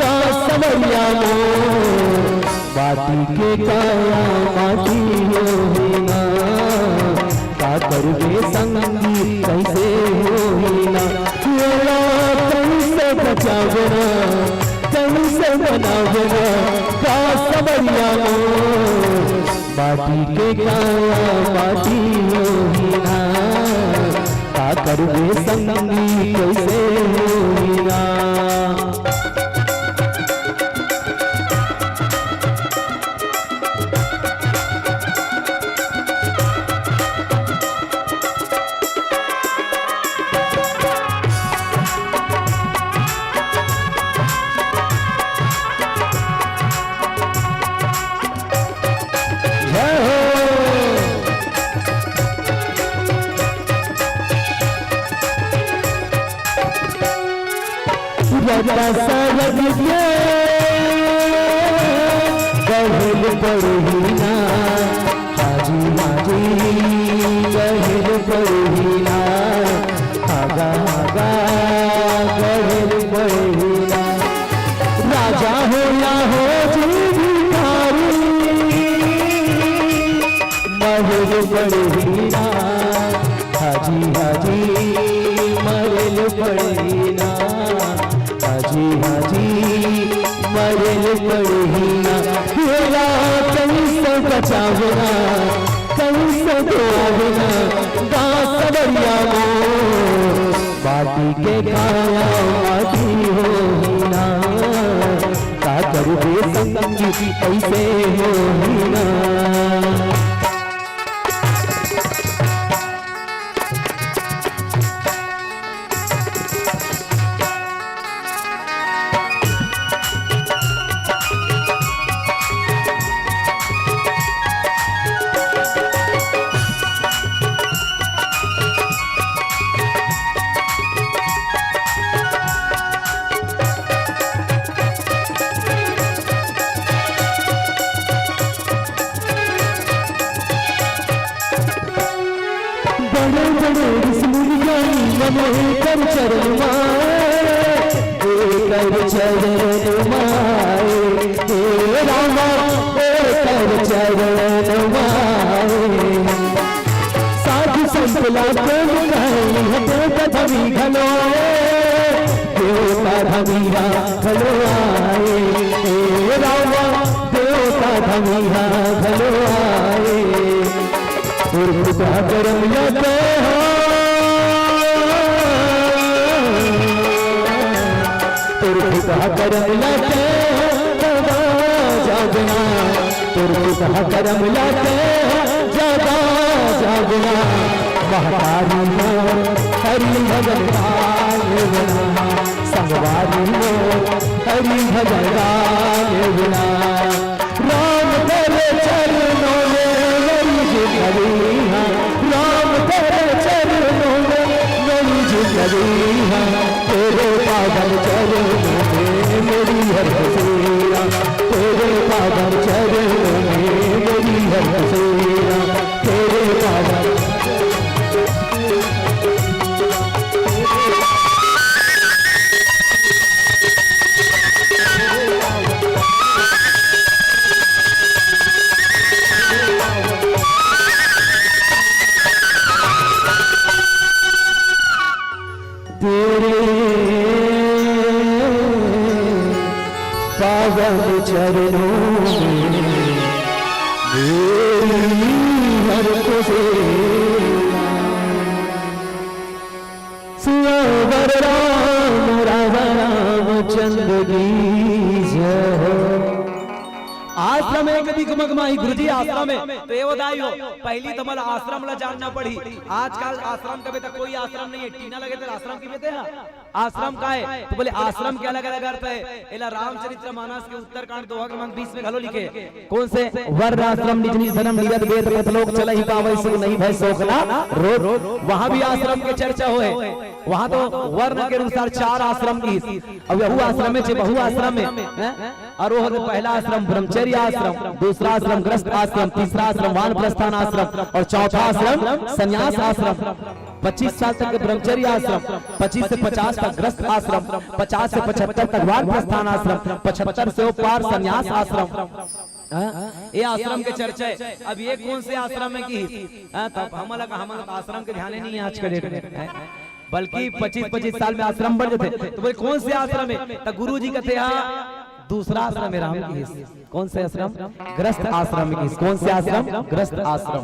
का सवरिया मोर। माटी के काया माटी होही ना, का करबे संगी कैसे होही ना। येला कैसे बचावे ना, कैसे बनावे ना, का सवरिया मोर। माटी के काया माटी होही ना, का करबे संगी कैसे होही ना। जय हो। रता सरग के गहिल पड़ही ना, हाजी हाजी गहिल पड़ही ना, हागा हागा गहिल पड़ही ना। राजा हो या हो जी भिखारी, महल पड़ही ना, हाजी हाजी महल पड़ही ना, हाजी हाजी महल पड़ही ना। येला कैसे बचावे ना, कैसे धोआवे ना, का सवरिया मोर। माटी के काया माटी होही ना, का करबे संगी कैसे होही ना। एकर चरण माए, एकर चरण माए, हे रामा, एकर चरण माए। साधु संत ला कोन कहई, देवता धमी घलो आए, देवता धमी घलो आए, हे रामा, देवता धमी घलो आए। तोर खुदा करम लाते हो, तोर खुदा करम लाते हो, जगा जागना। तोर खुदा करम लाते हो, जगा जागना। महतारी मोर हरि भजन गाए बना, संगवारी मोर हरि भजन गाए बना। राम तेरे चरणों में मेरी जिंदगी है, राम तेरे चरणों में मेरी जिंदगी है, तेरे पावन चरणों में मेरी हर हसीना, तेरे पावन चरणों में मेरी हर हसीना, तेरे पावन तेरे पावन चरणों में मेरी हर हसीना। सियावर राम, राजा रामचंद्र की जय हो। आश्रम एक दिख मगमाही गुरुजी, आश्रम है तो ये बताई हो, पहली तो मला आश्रम ला जानना पड़ी। आजकल आश्रम कभी तक कोई आश्रम नहीं है, टीना लगे तो आश्रम की बेते हैं। आश्रम का है तो बोले आश्रम के अलग अलग अर्थ है। एला रामचरित्र मानस के उत्तरकांड दोहा क्रमांक बीस में घलो लिखे। कौन से? वर्ण आश्रम निज निज धर्म नियत वेद, कत लोक चलहि पावै सुख, नहीं भय शोक ना रोग। वहां भी आश्रम के चर्चा होए। वहां तो वर्ण के अनुसार चार आश्रम की, अब यहू आश्रम में छे, बहु आश्रम में, हैं? और वो होते पहला आश्रम ब्रह्मचर्य आश्रम, दूसरा आश्रम गृहस्थ आश्रम, तीसरा आश्रम वानप्रस्थान आश्रम और चौथा आश्रम संन्यास आश्रम। पच्चीस साल तक के ब्रह्मचर्य आश्रम, पच्चीस से पचास तक गृहस्थ आश्रम, पचास से पचहत्तर तक वानप्रस्थान आश्रम, पचहत्तर से ऊपर संन्यास आश्रम। हाँ? ये आश्रम के चर्चा है। अब ये कौन से आश्रम में की? हाँ, तब हम लगा, हम लोग आश्रम के ध्यान ही नहीं है आज के डेट में, हैं? बल्कि पच्चीस पच्चीस साल में आश्रम बढ़ जाते। तो बोले कौन से आश्रम है? तो गुरु जी कहते हैं दूसरा आश्रम है राम की। कौन से आश्रम? गृहस्थ आश्रम की। कौन से आश्रम? गृहस्थ आश्रम।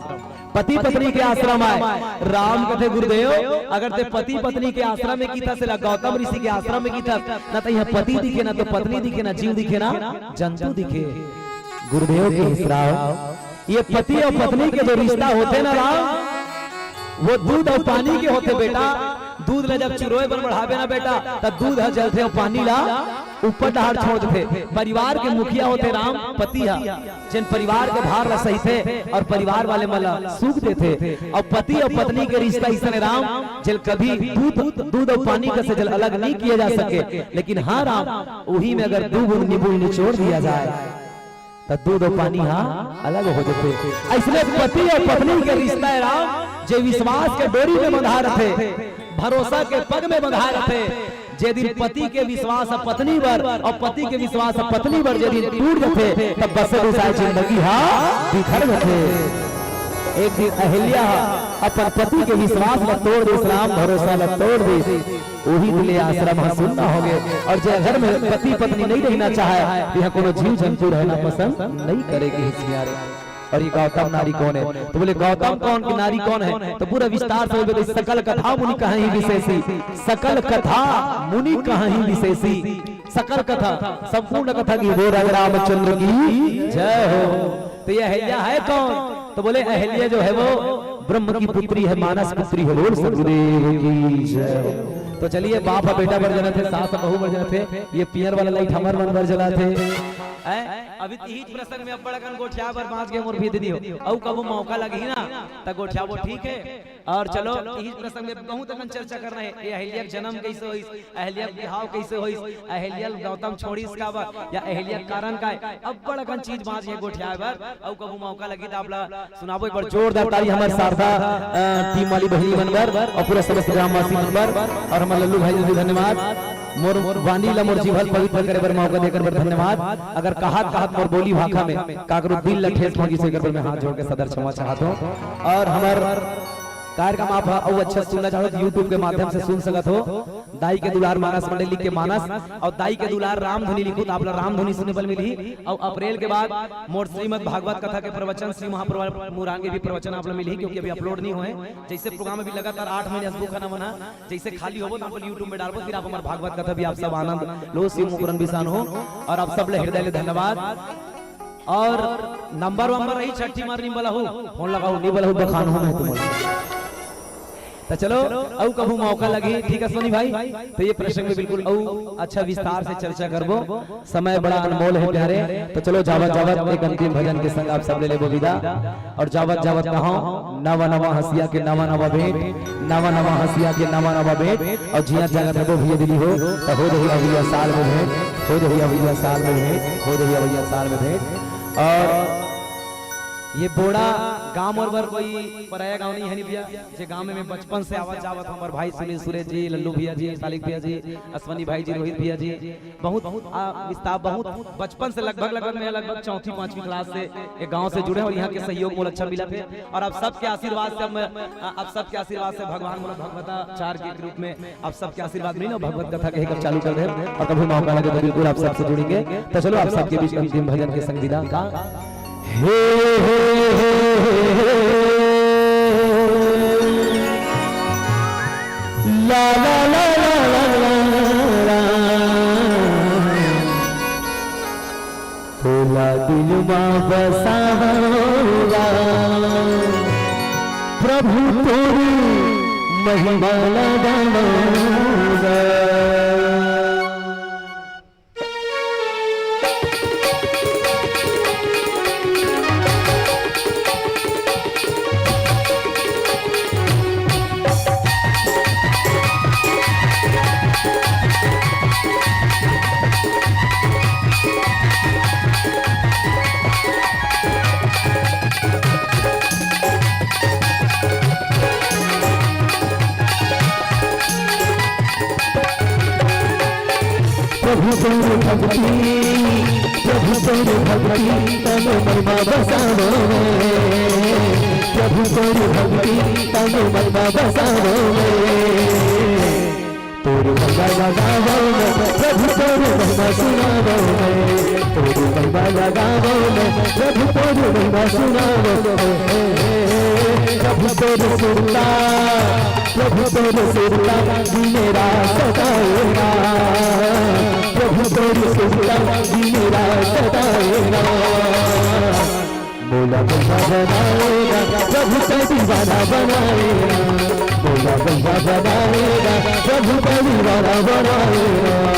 पति पत्नी के आश्रम आए। राम कथे गुरुदेव, अगर ते पति पत्नी के आश्रम में कीथस, ला गौतम ऋषि के आश्रम में कीथस, ना तो यहाँ पति दिखे, ना तो पत्नी दिखे, ना जीव दिखे, ना जंतु दिखे। गुरुदेव के हिसराव, ये पति और पत्नी के जो रिश्ता होथे ना राम, वो दूध और पानी के होथे बेटा। दूध ला जब चुरोय बर बढ़ाबे ना बेटा, त दूध ह जलथे और पानी ला ऊपर डहार छोड़ देथे। परिवार के मुखिया होथे राम, पति ह, जेन परिवार के भार ला सहिथे और परिवार वाले मन ला सुख देथे। और पति और पत्नी के रिश्ता अइसन हे राम, जेल कभी दूध, दूध और पानी का से जल अलग नहीं किया जा सके। लेकिन हाँ राम, उही में अगर दू बूंद नींबू निचोड़ दिया जाए, त दूध अउ पानी हा अलग हो जथे। अइसने पति अउ पत्नी के रिश्ता हे राम, जे विश्वास के डोरी में बंधा रथे, भरोसा के पग में बंधा रथे। जे दिन पति के विश्वास ह पत्नी बर अउ पति के विश्वास ह पत्नी बर जे दिन टूट जथे, तब बसे बुसाए जिंदगी हा बिखर जथे। एक दिन अहिल्या हा अपन पति के विश्वास ला तोड़ दिस, राम भरोसा ला तोड़ दिस। उही ले आश्रम ह सुन्ना होगे। और जे घर में पति पत्नी नहीं रहना चाहे, तो यहाँ कोनो जीव जंतु रहना पसंद नहीं करेगी, हिसियारे। और ये गौतम नारी कौन है? तो बोले, गौतम कौन की नारी कौन है? तो पूरा विस्तार से बोले, सकल कथा मुनि कहहिं विशेषी, सकल कथा मुनि कहहिं विशेषी, सकल कथा, संपूर्ण कथा की वो राजा रामचंद्र की जय हो। तो ये अहिल्या है कौन? तो बोले, अहिल्या जो है वो ब्रह्म की पुत्री है, मानस पुत्री है। बोल सदगुरुदेव की जय हो। तो चलिए, बाप ह बेटा बर जलत हे, सास ह बहू बर जलत हे, ये पियर वाला लाइट हमर मन बर जलत हे। हैं? अभी तो इही प्रसंग में अब्बड़ अकन गोठिया बर बांच गे मोर भी दीदी हो। अउ कभू मौका लगही ना, त गोठियाबो, ठीक है? और चलो, इही प्रसंग में बहुत अकन चर्चा करना है। ये अहिल्या के जन्म कैसे होइस, अहिल्या के बिहाव कैसे होइस, अहिल्या ल गौतम छोड़िस काबर, या अहिल्या के कारण का है, अब्बड़ अकन चीज बांच गे गोठियाए बर। अउ कभू मौका लगही त आप ला सुनाबो। एक बार जोरदार ताली हमर शारदा, अ, टीम वाली बहिनी मन बर और पूरा समस्त ग्रामवासी मन बर और हमर लल्लू भाई जी, धन्यवाद। मोर वाणी ला मोर जीभा ल पवित्र करे बर मौका देकर बर धन्यवाद। अगर कहत कहत मोर बोली भाखा में काकरो दिल ला ठेस पहुंचिस, एकर बर मैं हाथ जोड़ के सादर क्षमा चाहत हूं। और हमर कार्यक्रम आप ह अउ अच्छा सुनना चाहो त YouTube के माध्यम से सुन सकत हो। दाई के दुलार मानस मंडल लिख के मानस, और दाई के दुलार रामधुनी लिखो त आप ला रामधुनी सुने बर मिलही। और अप्रैल के बाद मोर श्रीमद् भागवत कथा के प्रवचन, श्री महाप्रभु मुरान के भी प्रवचन आप ला मिलही, क्योंकि अभी अपलोड नहीं होए। जैसे प्रोग्राम अभी लगातार आठ महीने असबू खाना बना, जैसे खाली होबो त हमन YouTube में डालबो, फिर आप हमर भागवत कथा भी आप सब आनंद लो, शिव मुकुरन बिसान हो। और आप सब ले हृदय ले धन्यवाद। और नंबर वंबर रही छठी मार निम्बल हो, फोन लगाओ, निम्बल हो, बखान हो मैं तुम। तो चलो, अउ कभू मौका लगी, ठीक है सोनी भाई, तो ये प्रसंग में बिल्कुल अउ अच्छा विस्तार से चर्चा करबो। समय बड़ा अनमोल है प्यारे, तो चलो जावत जावत एक अंतिम भजन के संग आप सब ले लेबो विदा। और जावत जावत कहो, नवा नवा हंसिया के नवा नवा भेंट, नवा नवा हंसिया के नवा नवा भेंट। और जिया जागत रहो भैया दीदी हो, तो हो रही अवैया साल में भेंट, हो रही अवैया साल में भेंट, हो रही अवैया साल में भेंट। और ये बोड़ा गांव और बर कोई पराया गांव नहीं है नहीं भैया, जे गांव में मैं बचपन से आवत जावत हूं। हमारे भाई सुनील सुरेश जी, लल्लू भैया जी, सालिक भैया जी, अश्वनी भाई जी, रोहित भैया जी, बहुत, आ, विस्तार, बहुत बचपन से लगभग, लगभग मैं लगभग चौथी पांचवी क्लास से ये गांव से जुड़े और यहाँ के सहयोग मोला अच्छा मिला थे। और आप सबके आशीर्वाद से हम, आ, आप सबके आशीर्वाद से भगवान मोला भगवताचार्य के रूप में आप सबके आशीर्वाद मिले ना, भगवत कथा कहे कर चालू कर दे। और कभी मौका लगे तो बिल्कुल आप सबसे जुड़ेंगे। तो चलो आप सबके बीच अंतिम भजन के संग विदा का। हे, हे, हे, हे, ला, ला, ला। तोला दिल मा बसावंगा, प्रभु तोरी महिमा ला गावंगा। प्रभु तोर भक्ति, प्रभु तोर भक्ति, तन मन मा बसावो रे। प्रभु तोर भक्ति, तन मन मा बसावो रे। तोर महिमा ला गावो रे, प्रभु तोर महिमा सुनावो रे। तोर महिमा ला गावो रे, प्रभु तोर महिमा सुनावो रे। प्रभु तोर सुरता, प्रभु तोर सुरता दिन रात सताएगा, प्रभु तोर सुरता दिन रात सताएगा। मोला बलवा बनाएगा, प्रभु का दीवाना बनाएगा। मोला बलवा बनाएगा, प्रभु का दीवाना बनाएगा।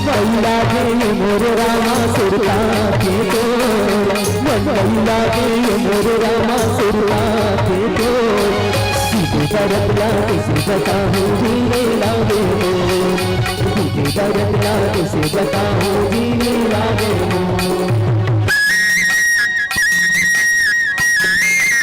मन लागे मोर रामा सुरता के तो, मन लागे मोर रामा सुरता के तो। दीदी दरद लागे से बताऊं जीने लागे मोर, दीदी दरद लागे से बताऊं जीने लागे मोर।